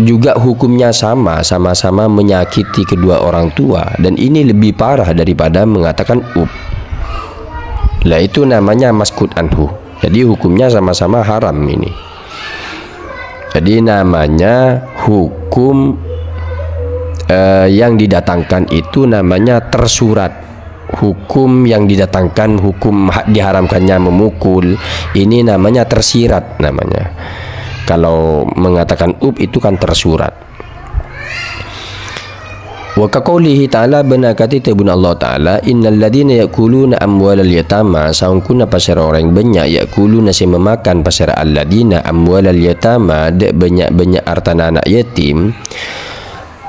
juga hukumnya sama, sama-sama menyakiti kedua orang tua, dan ini lebih parah daripada mengatakan ub. Lah, itu namanya maskut anhu. Jadi, hukumnya sama-sama haram ini. Jadi, namanya hukum, eh, yang didatangkan itu namanya tersurat. Hukum yang didatangkan, hukum ha-, diharamkannya memukul, ini namanya tersirat namanya. Kalau mengatakan ub itu kan tersurat. Wa ka qaulihi ta'ala, bân akadhi dhâbuna Allah Ta'ala, "Innal ladzina ya'kuluna amwalal yatama," saongghuna pasèra orèng bânnya' "ya'kuluna" sè mamakan pasèra "alladzina amwalal yatama," dâ' bânnya'-bânnya' artana ana' yatim,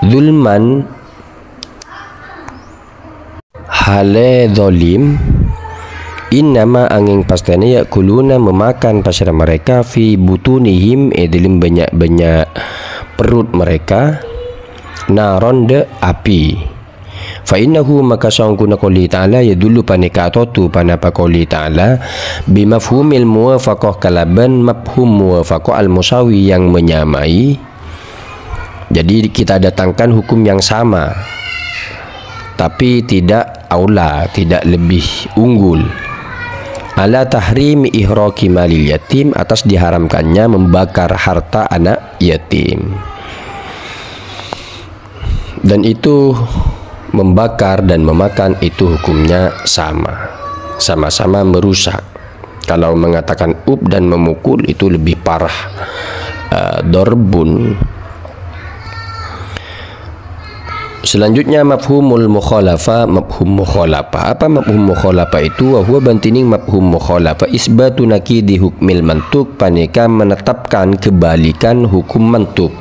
"zulman," hale zalim, "innama," angèng pastèna, "ya'kuluna," memakan pasèra mereka, "fi butunihim," è dâlem bânnya'-bânnya' perut mereka, "naron," dâ' api. Fa innahu, maka saongghuna qouli ta'ala yadullu panèka atodhu panapa qouli ta'ala, bimafhumil muwafaqah, kalabân mafhum muwafaqah al-musawi yang menyamai. Jadi kita datangkan hukum yang sama, tapi tidak aula, tidak lebih unggul. Ala tahrimi ihraqi malil yatim, atas diharamkannya membakar harta anak yatim. Dan itu membakar dan memakan itu hukumnya sama. Sama-sama merusak. Kalau mengatakan up dan memukul itu lebih parah. Eh, dorbun. Selanjutnya mafhumul mukhalafah, mafhum mukhalafah. Apa mafhum mukhalafah itu? Wa huwa bantining mafhum mukhalafah isbatu naqidi hukmil mantuk, panèka menetapkan kebalikan hukum mantuk.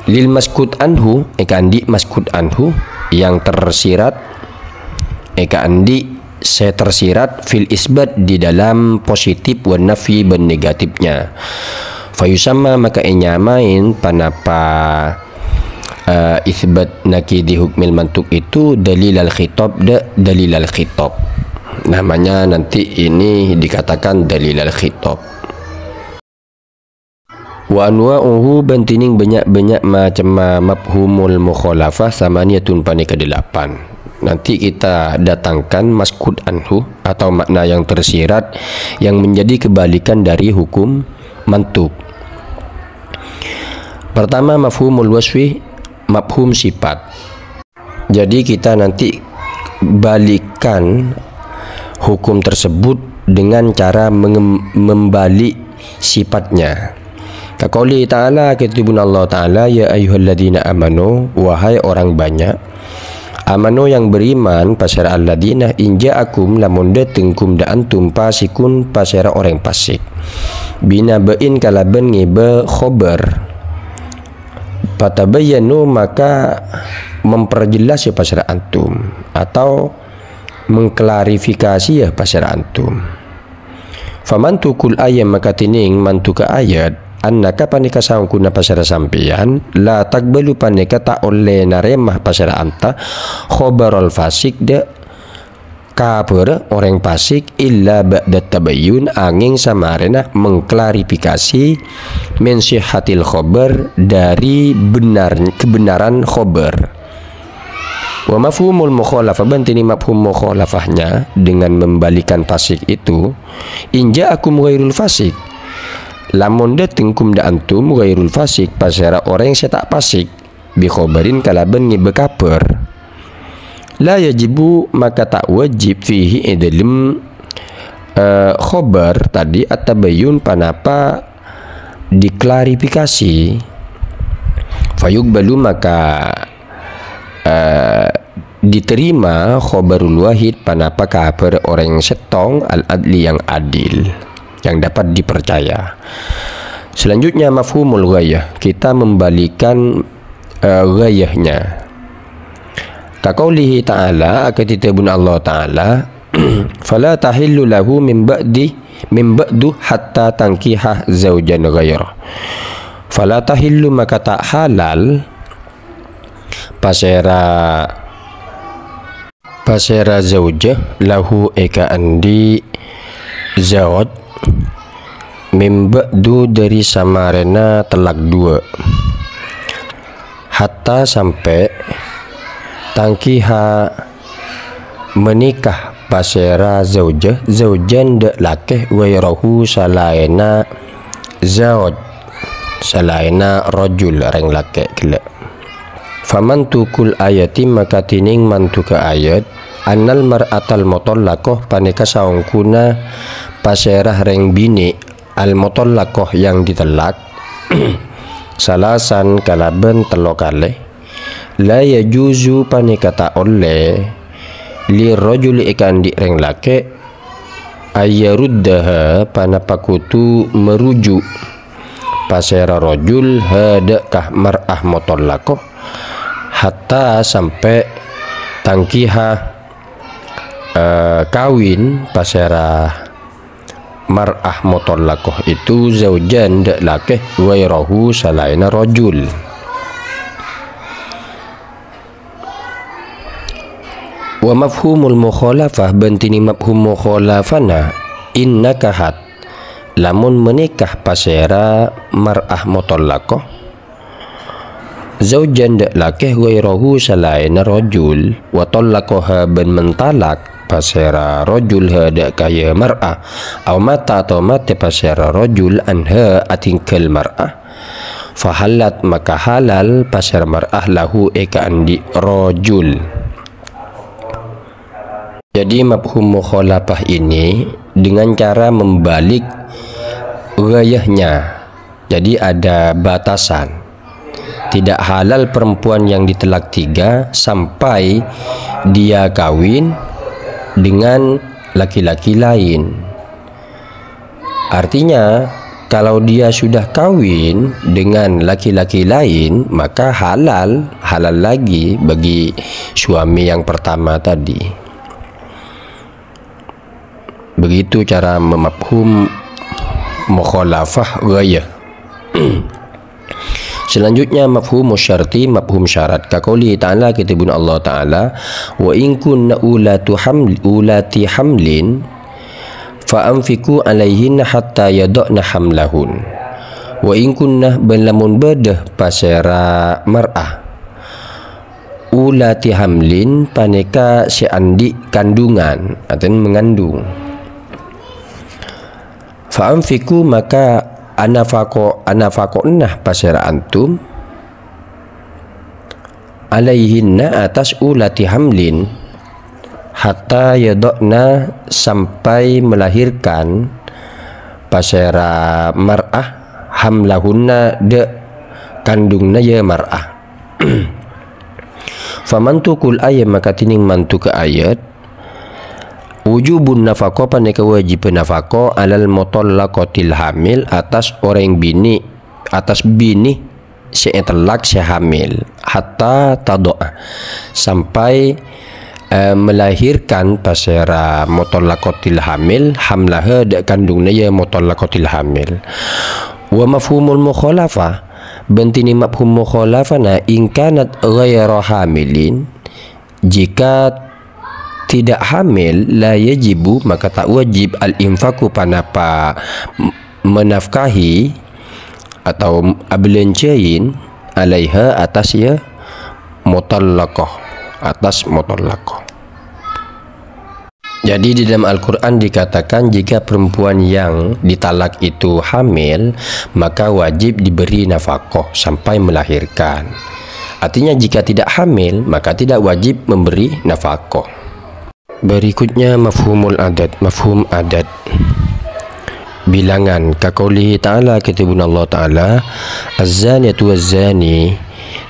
Lil maskut anhu, èkaandi' maskut anhu yang tersirat, èkaandi' sè tersirat fil isbat di dalam positif wan nafyi bân negatifnya. Fayusamma maka ènyamaè panapa, eh, isbat naqidi hukmil mantuk itu dalilal khitab, dâ' dalilal khitab. Namanya nanti ini dikatakan dalilal khitab. Wa anwa'uhu, bantining bânnya'-bânnya' macemma mafhumul mukhalafah, samaniyatun, panèka delapan. Nanti kita datangkan maskut anhu atau makna yang tersirat yang menjadi kebalikan dari hukum mantuk. Pertama, mafhumul wasfi, mafhum sifat. Jadi kita nanti balikan hukum tersebut dengan cara mengem-, membalik sifatnya. Kaqouli ta'ala, kètabun Allah Ta'ala, "Ya ayyuhalladzina amanu, wahai orang banyak, amanu yang beriman, pasèra alladzina in ja'akum, lamon dâteng kum dâ' antum, fasiqun, pasèra orèng fasik, binaba'in, kalabân ngibâ khobar." Fatabayyanu, maka memperjelas ya pasèra antum, atau mengklarifikasi ya pasèra antum. Famantukul ayat, maka tining mantuka ayat, annaka panèka saongghuna pasèra sampèyan, la taqbalu panèka ta' ollè narèma pasèra anta, khobarol fasik dâ' kabhârâ orèng fasik illa ba'da tabayyun, angèng samarèna mengklarifikasi min sihhatil khobar, dari benar, kebenaran khobar. Wa mafhumul mukhalafah, bân tining mafhum mukhalafahnya dengan membalikan fasik itu, in ja'akum ghairul fasik, lamon dâteng kum dâ' antum ghairul fasik, pasèra orèng sè ta' fasik, bi khobarin kalabân ngibâ kabhâr. La yajibu, maka ta' wajib, fihi, è dâlem, eh, khobar tadi, at-tabayyun, panapa diklarifikasi. Fayuqbalu, maka, eh, diterima khobarul wahid, panapa kabhâr orèng sèttong, al-adli, yang adil, yang dapat dipercaya. Selanjutnya, mafhumul ghayah. Kita membalikan, eh, ghayahnya. Kaqoulihi ta'ala, akadhi dhâbuna Allah Ta'ala, "Fala tahillu lahu min ba'di, min ba'du hatta tankiha zaujan ghairah." Fala tahillu, maka ta' halal, pasèra, pasèra zaujah, lahu, è kaandi' zaoj, min ba'du, dâri samarèna tellak duwâ'. Hatta, sampè', tankiha, menikah, pasèra zaujah, zaujan, dâ' lakè, ghairahu, salaènna zaoj, salaènna rajul, rèng lakè' ghellâ'. Famantukul ayati, maka dhining mantuka ayat, annal mar'atal mutallaqah, panèka saongghuna pasèra rèng binè', al-mutallaqah, yang ditellak, salasan, kalabân tello kalè, la yajuzu, panèka ta' ollè, lirrajuli, è kaandi' rèng lakè', ayyaruddaha, panapa kodhu meruju' pasèra rajul, ha, dâ' ka mar'ah mutallaqah, hatta, sampè', tankiha, eh, kawin pasèra mar'ah mutallaqah itu zaujan, dâ' lakè, ghairahu, salaènna rajul. Wa mafhumul mukhalafah, bân tènèng mafhum mukhalafana, in nakahat, lamon manèka pasèra mar'ah mutallaqah, zaujan dâ' lakè ghairahu salaènna rajul, wa tallaqaha bân mentalak pasèra rajul ha dâ' ka iyâ mar'ah, aw mata atau matè pasèra rajul anha atinggal mar'ah, fahallat maka halal pasèra mar'ah lahu è kaandi' rajul. Jadi, mafhum mukhalafah ini dengan cara membalik ghayahnya. Jadi, ada batasan. Tidak halal perempuan yang ditalak tiga sampai dia kawin dengan laki-laki lain. Artinya, kalau dia sudah kawin dengan laki-laki lain, maka halal, halal lagi bagi suami yang pertama tadi. Begitu cara memafhum mukhalafah ghayah. Selanjutnya, mafhumu syarti, mafhum syarat. Ka qoulihi ta'ala, kètabun Allah Ta'ala, "Wa in kunna ulatu haml-, ulati hamlin, fa anfiqu alaihinna hatta yada'na hamlahun." Wa in kunna, bân lamon bâdâ pasèra mar'ah. Ulati hamlin panèka sè andi' kandungan, artèna mengandung. Fa anfiqu, maka anafaqo-, anafaqona pasèra antum, alaihinna, atas ulati hamlin, hatta yada'na, sampai melahirkan pasèra mar'ah, hamlahunna, dâ' kandungnga iyâ mar'ah. Famantukul ayat, maka tènèng mantuka ayat, wujubun nafaqah, panèka wajib nafaqah, alal mutallaqatil hamil, atas orèng binè', atas binè' sè ètellak sè hamil, hatta tadha'a, sampai, eh, melahirkan pasèra mutallaqatil hamil, hamlaha, dâ' kandungnga iyâ mutallaqatil hamil. Wa mafhumul mukhalafah, bân tènèng mafhum mukhalafana, in kanat ghaira hamilin, jika tidak hamil, la yajibu, maka ta' wajib, al-infaqu, ponapa m-, menafkahi atau abelânjhâin, alaiha, atas iyâ mutallaqah, atas mutallaqah. Jadi, di dalam Al-Quran dikatakan, jika perempuan yang ditalak itu hamil, maka wajib diberi nafkah sampai melahirkan. Artinya, jika tidak hamil, maka tidak wajib memberi nafkah. Berikutnya, mafhumul adad, mafhum adad. Bilangan, ka qoulihi ta'ala, kètabun Allah Ta'ala, "Az-zaniyatu waz-zani,"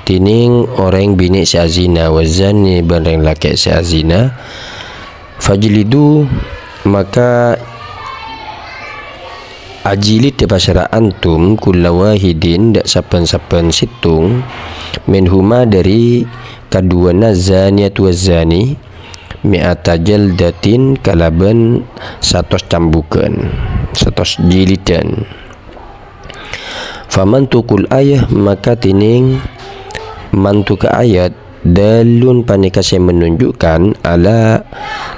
tènèng orèng binè' sè azina, "waz-zani," bân rèng lakè' sè azina, "fajlidu," maka ajilid pasèra antum, "kulla wahidin," dâ' sabbhân-sabbhân sèttong, "minhuma," dâri kaduwâna, "zaniyatu waz-zani," "mi'ata jaldatin," kalabân satos cambughân, satos jilidan. Famantukul ayah, maka tènèng mantuka ayat, dalun panèka sè menunjukkan ala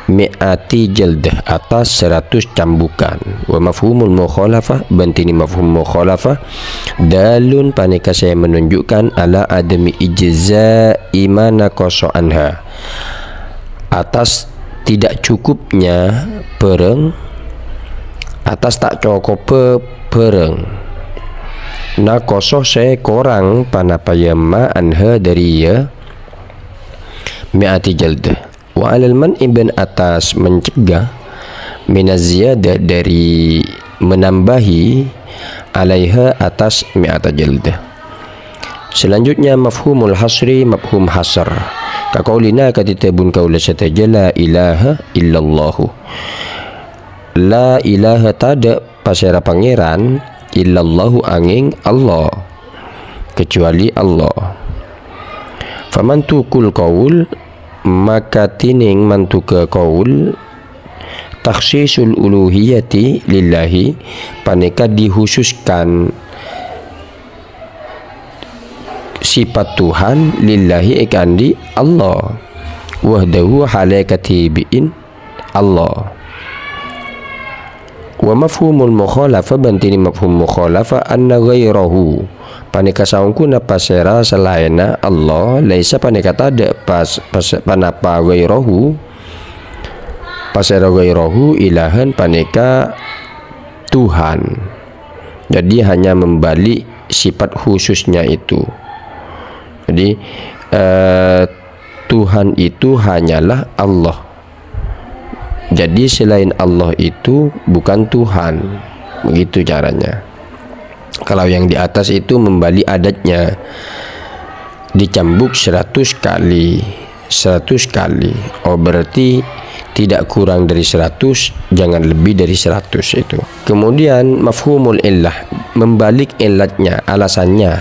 mi'ati jaldah, atas seratus cambughân. Wa mafhumul mukhalafah, bân tènèng mafhum mukhalafah, dalun panèka sè menunjukkan ala adami ijza'i ma naqasa anha, atas tidak cukupnya bhârâng, atas ta' cokobbhâ bhârâng. Naqasa sè korang ponapa iyâ ma anha dâri iyâ mi'ati jaldah. Wa alal man'i bân atas mencegah minaz ziyadah dâri menambahi alaiha atas mi'ata jaldah. Selanjutnya, mafhumul hasri, mafhum hasr. Ka qaulina, kadhi dhâbuna kaulâ sadhâjâ, "La ilaha illallahu." La ilaha, tadâ' pasèra pangèran, illallahu, angèng Allah. Kecuali Allah. Famantukul qaul, maka tènèng mantuka qaul, takhsisul uluhiyati lillahi, panèka dikhususkan sifat Tuhan lillahi èkaandi' Allah. wahdahu halè kadhibi'in Allah. Wa mafhumul mukhalafah, bân tènèng mafhum mukhalafah, anna ghairahu, panèka saongghuna pasèra salaènna Allah, laisa, panèka tadâ' pas-, pas-, panapa ghairahu, pasèra ghairahu ilahan, panèka Tuhan. Jadi hanya membalik sifat khususnya itu. Jadi, eh, Tuhan itu hanyalah Allah. Jadi selain Allah itu bukan Tuhan. Begitu caranya. Kalau yang di atas itu membalik adatnya, dicambuk seratus kali, seratus kali. Oh, berarti tidak kurang dari seratus, jangan lebih dari seratus itu. Kemudian mafhumul illah, membalik illatnya, alasannya.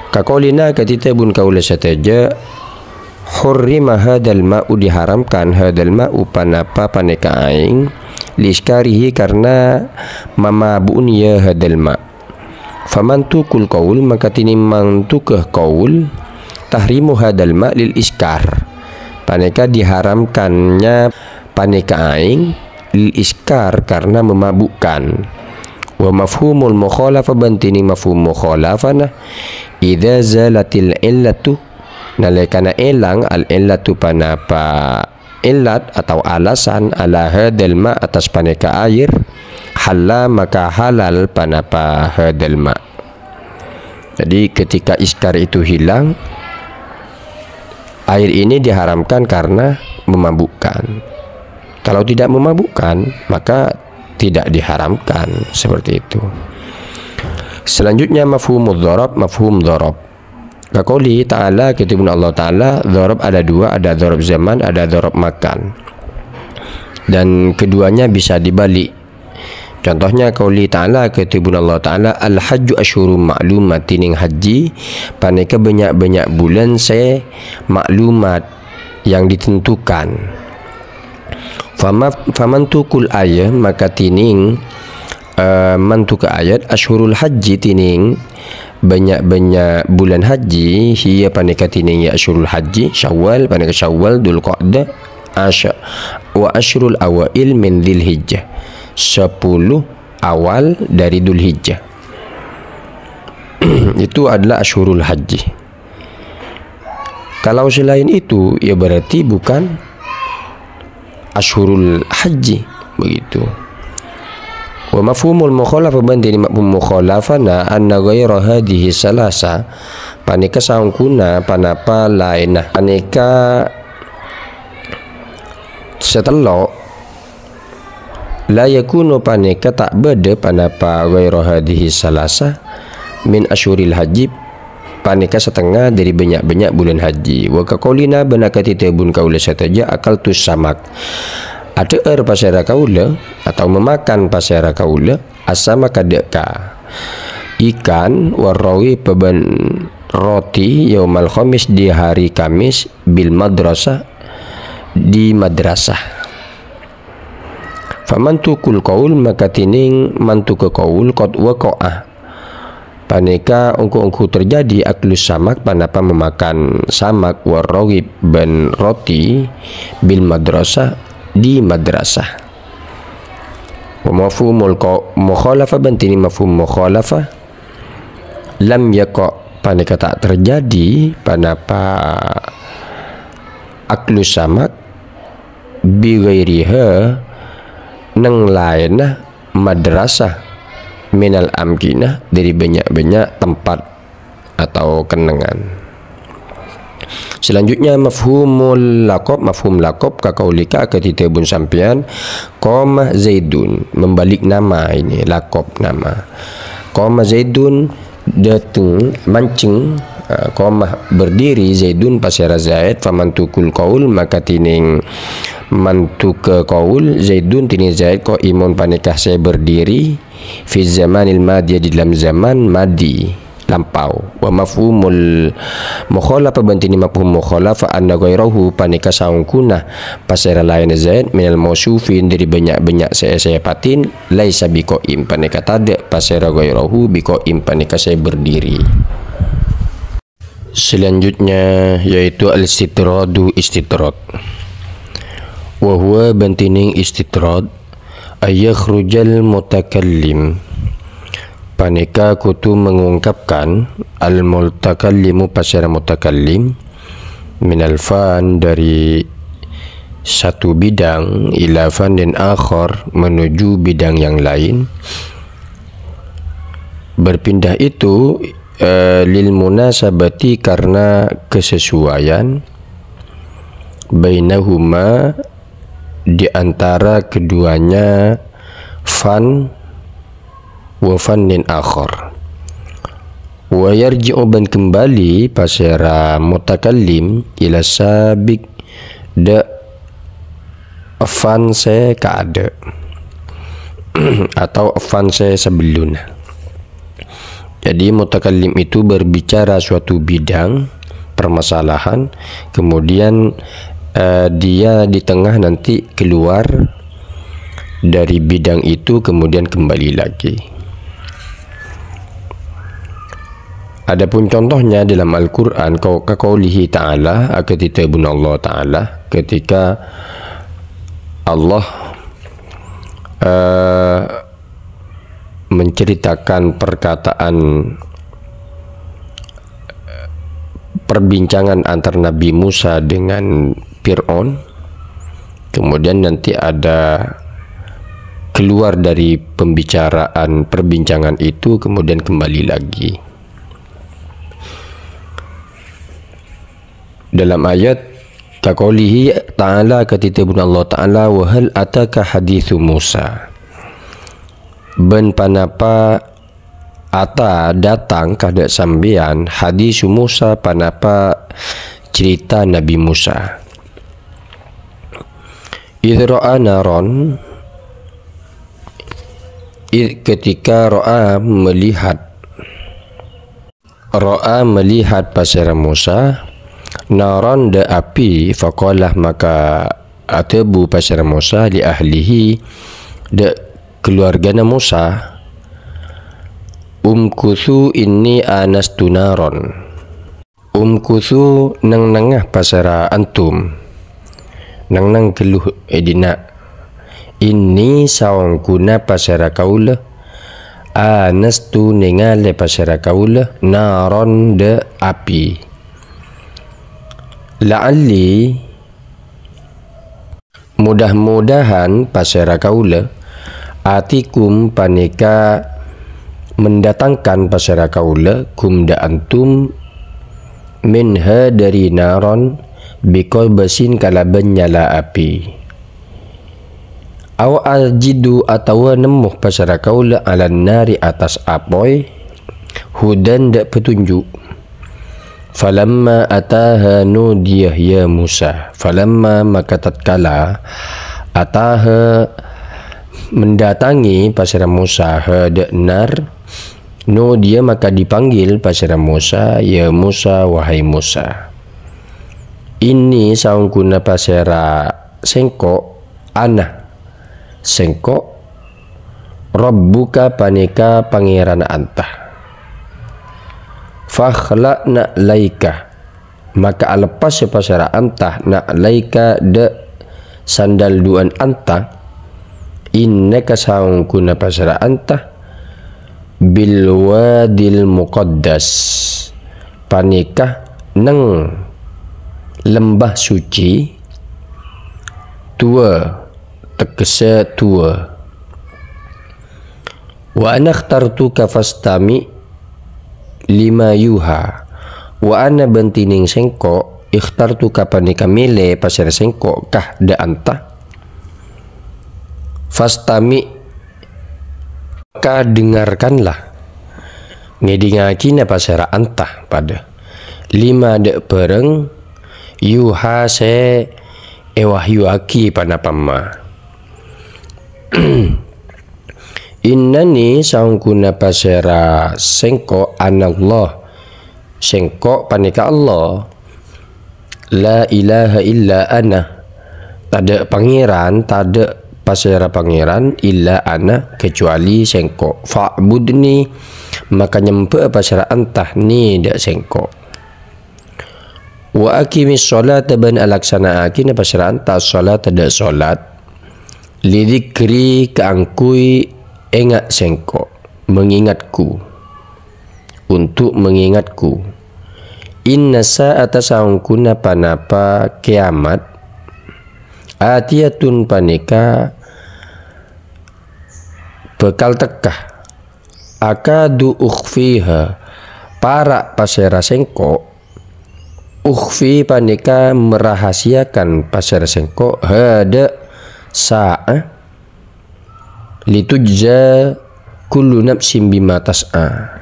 Kaqaulina, kadhi dhâbuna kaulâ sadhâjâ, hurrima hadzal ma'u, diharamkan hadzal ma'u, panapa panèka aèng, li iskarihi, karena mamabu'na ya hadzal ma'. Famantukul qaul, maka tènèng mantuka qaul, tahrimu hadzal ma' lil iskar. Panèka diharamkannya panèka aèng lil iskar, karena memabukkan. Wa mafhumul mukhalafah, bân tènèng mafhum mukhalafana, idza zalatil illatu, nalèkana èlang al illatu, panapa illat atau alasan, ala hadzal ma', atas panèka aèr, halla, maka halal panapa hadzal ma'. Jadi ketika iskar itu hilang, air ini diharamkan karena memabukkan. Kalau tidak memabukkan, maka tidak diharamkan, seperti itu. Selanjutnya mafhumul dhorab, mafhum dhorab. Kaqauli ta'ala, kadhi dhâbuna Allah Ta'ala, dhorab ada dua, ada dhorab zaman, ada dhorab makan. Dan keduanya bisa dibalik. Contohnya, qauli ta'ala, kadhi dhâbuna Allah Ta'ala, "Al-hajju asyhurum ma'lumat," tènèng haji panèka bânnya'-bânnya' bulân sè ma'lumat, yang ditentukan. Fama-, famantukul ayat, maka tènèng, eh, mantuka ayat, asyhurul hajji, tènèng bânnya'-bânnya' bulân haji, hiya, panèka tènèng ya asyhurul hajji, Syawal, panèka Syawal, Dzulqa'dah, asy-, wa asyrul awail min Dzulhijjah, sepuluh awal dari Dzulhijjah. Itu adalah asyhurul hajji. Kalau selain itu, ya berarti bukan asyhurul hajji, begitu. Wa mafhumul mukhalafah, bân tènèng mafhum mukhalafana, anna ghaira hadhihi salasa, panèka saongghuna panapa laènna. Panèka sè tello', la yakunu, panèka ta' bâdâ panapa ghaira hadhihi salasa min asyhuril hajji, panèka satengnga dhâri bânnya'-bânnya' bulân haji. Wa kaqaulina, bân akadhi dhâbuna kaulâ sadhâjâ, akaltus samak. Adhâ'âr pasèra kaulâ, atau memakan pasèra kaulâ, as-samaka, dâ' ka ikan, warrawi, bân roti, yaumal khamis, di hari Kamis, bil madrasah, di madrasah. Famantukul qaul, maka tènèng mantuka qaul, qad waqa'a. Panèka ongghu-ongghu terjadi aklus samak, panapa memakan samak, warrawi, bân roti, bil madrasah, di madrasah. Wa mafhumul qa-, mukhalafah, bân tènèng mafhum mukhalafah, lam yaqa', panèka ta' terjadi, panapa aklus samak, bi ghairiha, neng laènna madrasah, minal amkinah, dhâri bânnya'-bânnya' tempat atau kennengngan. Selanjutnya, mafhumul laqab, mafhum laqab, kaqaulika, akadhi dhâbuna sampèyan, qama Zaidun, membalik nama ini, laqab nama. Qama Zaidun, dâteng, mancèng, eh, qama, berdiri, Zaidun, pasèra Zaid, famantukul qaul, maka tènèng mantuka qaul, Zaidun, tènèng Zaid, qaimun, panèka sè berdiri, fi zamanil madi, di dalam zaman madi, lampau. Wa mafhumul mukhalafah, bân tènèng mafhum mukhalafah, anna ghairahu, panèka saongghuna pasèra laènna Zaid, minal mausufin, dhâri bânnya'-bânnya' sè èsèpatin, laisa biqaim, panèka tadâ' pasèra ghairahu biqaim, panèka sè berdiri. Selanjutnya yaitu al-istitradu istitrad. Wa huwa bantining istitrad, ayyakhrujal mutakallim. Paneka kudu mengungkapkan al-mutakallimu pasera mutakallim minal fan dari satu bidang ila fan dan akhor menuju bidang yang lain. Berpindah itu eh, lil munasabati karena kesesuaian bainahuma di antara keduanya fan wa fannin akhar. Wa yarji'u ban kembali pasera mutakallim ila sabiq da fan se kaada atau fan se sebelumnya. Jadi mutakallim itu berbicara suatu bidang permasalahan, kemudian eh, dia di tengah nanti keluar dari bidang itu kemudian kembali lagi. Adapun contohnya dalam Al-Quran kau kaqaulihi ta'ala, akadhi dhâbuna Allah Ta'ala ketika Allah eh, menceritakan perkataan perbincangan antar Nabi Musa dengan Fir'aun, kemudian nanti ada keluar dari pembicaraan perbincangan itu kemudian kembali lagi. Dalam ayat kaqaulihi ta'ala ketika Allah Ta'ala wa hal ataka hadithu Musa. Ban panapa ata datang kada sampeyan hadisu Musa panapa cerita Nabi Musa. Idh ra'a naron, id ketika ra'a melihat. Ra'a melihat pasera Musa, naron da api, faqalah maka adhâbu pasera Musa li ahlihi da keluargana Musa, umkuthu inni anastu naron. Umkuthu neng-nengnga pasera antum. Neng-neng ghellu e dina. Inni saongghuna pasera kaula. Anastu nengale pasera kaula naron da api. La'alli mudah-mudahan pasera kaula atikum paneka mendatangkan pasera kaula gum da antum minha dari naron biqabasin kalaban nyala api. Au ajidu atawa nemmo pasera kaula alan nari atas apoy, hudan da petunjuk. Falamma ataha nudiya ya Musa. Falamma maka tatkala ataha mendatangi pasera Musa ha da nar, nudiya maka dipanggil pasera Musa, ya Musa, wahai Musa. Inni saongghuna pasera sengko', ana, sengko', Rabbuka paneka pangerana anta. Fakhla'na laika, maka alepas pasera anta na'laika da sandal du'an anta, innaka saongghuna pasera anta bil wadil muqaddas, paneka neng lembah suci, tuwa, tegese tuwa. Wa ana ikhtartuka fastami' lima yuha. Wa ana bantining sengko' ikhtartuka paneka mele pasera sengko' kah da anta. Fastami' maka dengarkanlah. Ngedingagina pasera anta pada. Lima da bareng yuha se ewahyuagi panapa ma. Innani saongghuna pasera sengko' anallah. Sengko' paneka Allah. La ilaha illa ana. Tada pangeran, tada pasera pangeran illa ana kecuali sengko'. Fa'budni, maka nyemba pasera anta ni da sengko'. Wa aqimis sholata, bân alaksana'aghina pasèra anta as-sholata, dâ' sholat, li dzikri, kaangghuy ènga' sèngko', mengingatku, untuk mengingatku. Inna sa'ata, saongghuna pa-napa kèyamat, atiyatun, panèka bhâkal tekka. Akadu ukhfiha, para' pasèra sèngko', ukhfi panèka merahasiakan pasèra sèngko', ha dâ' sa'a, litujza kullu nafsin bima tas'a.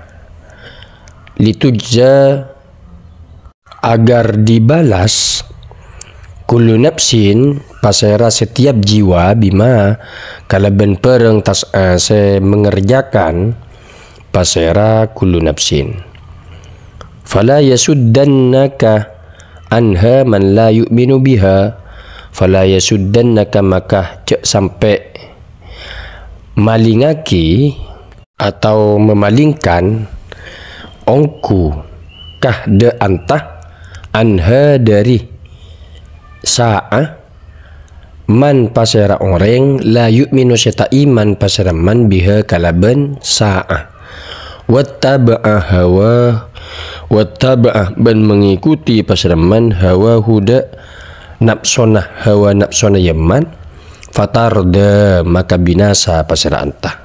Litujza, agar dibalas, kullu nafsin, pasèra setiap jiwa, bima, kalabân bhârâng tas'a sè mengerjakan, pasèra kullu nafsin. Fala yasuddannaka anha man la yu'minu biha. Fala yasuddannaka, maka jhâ' sampè' malingaghi atau memalingkan ongghu ka dâ' anta anha dâri sa'a, man pasèra orèng la yu'minu sè ta' iman pasèra man biha kalabân sa'a. Wattaba'a hawa, wattaba'a bân mengikuti pasèra man hawahu dâ' napsona, hawa napsona yâ man, fatarda maka binasa pasèra anta.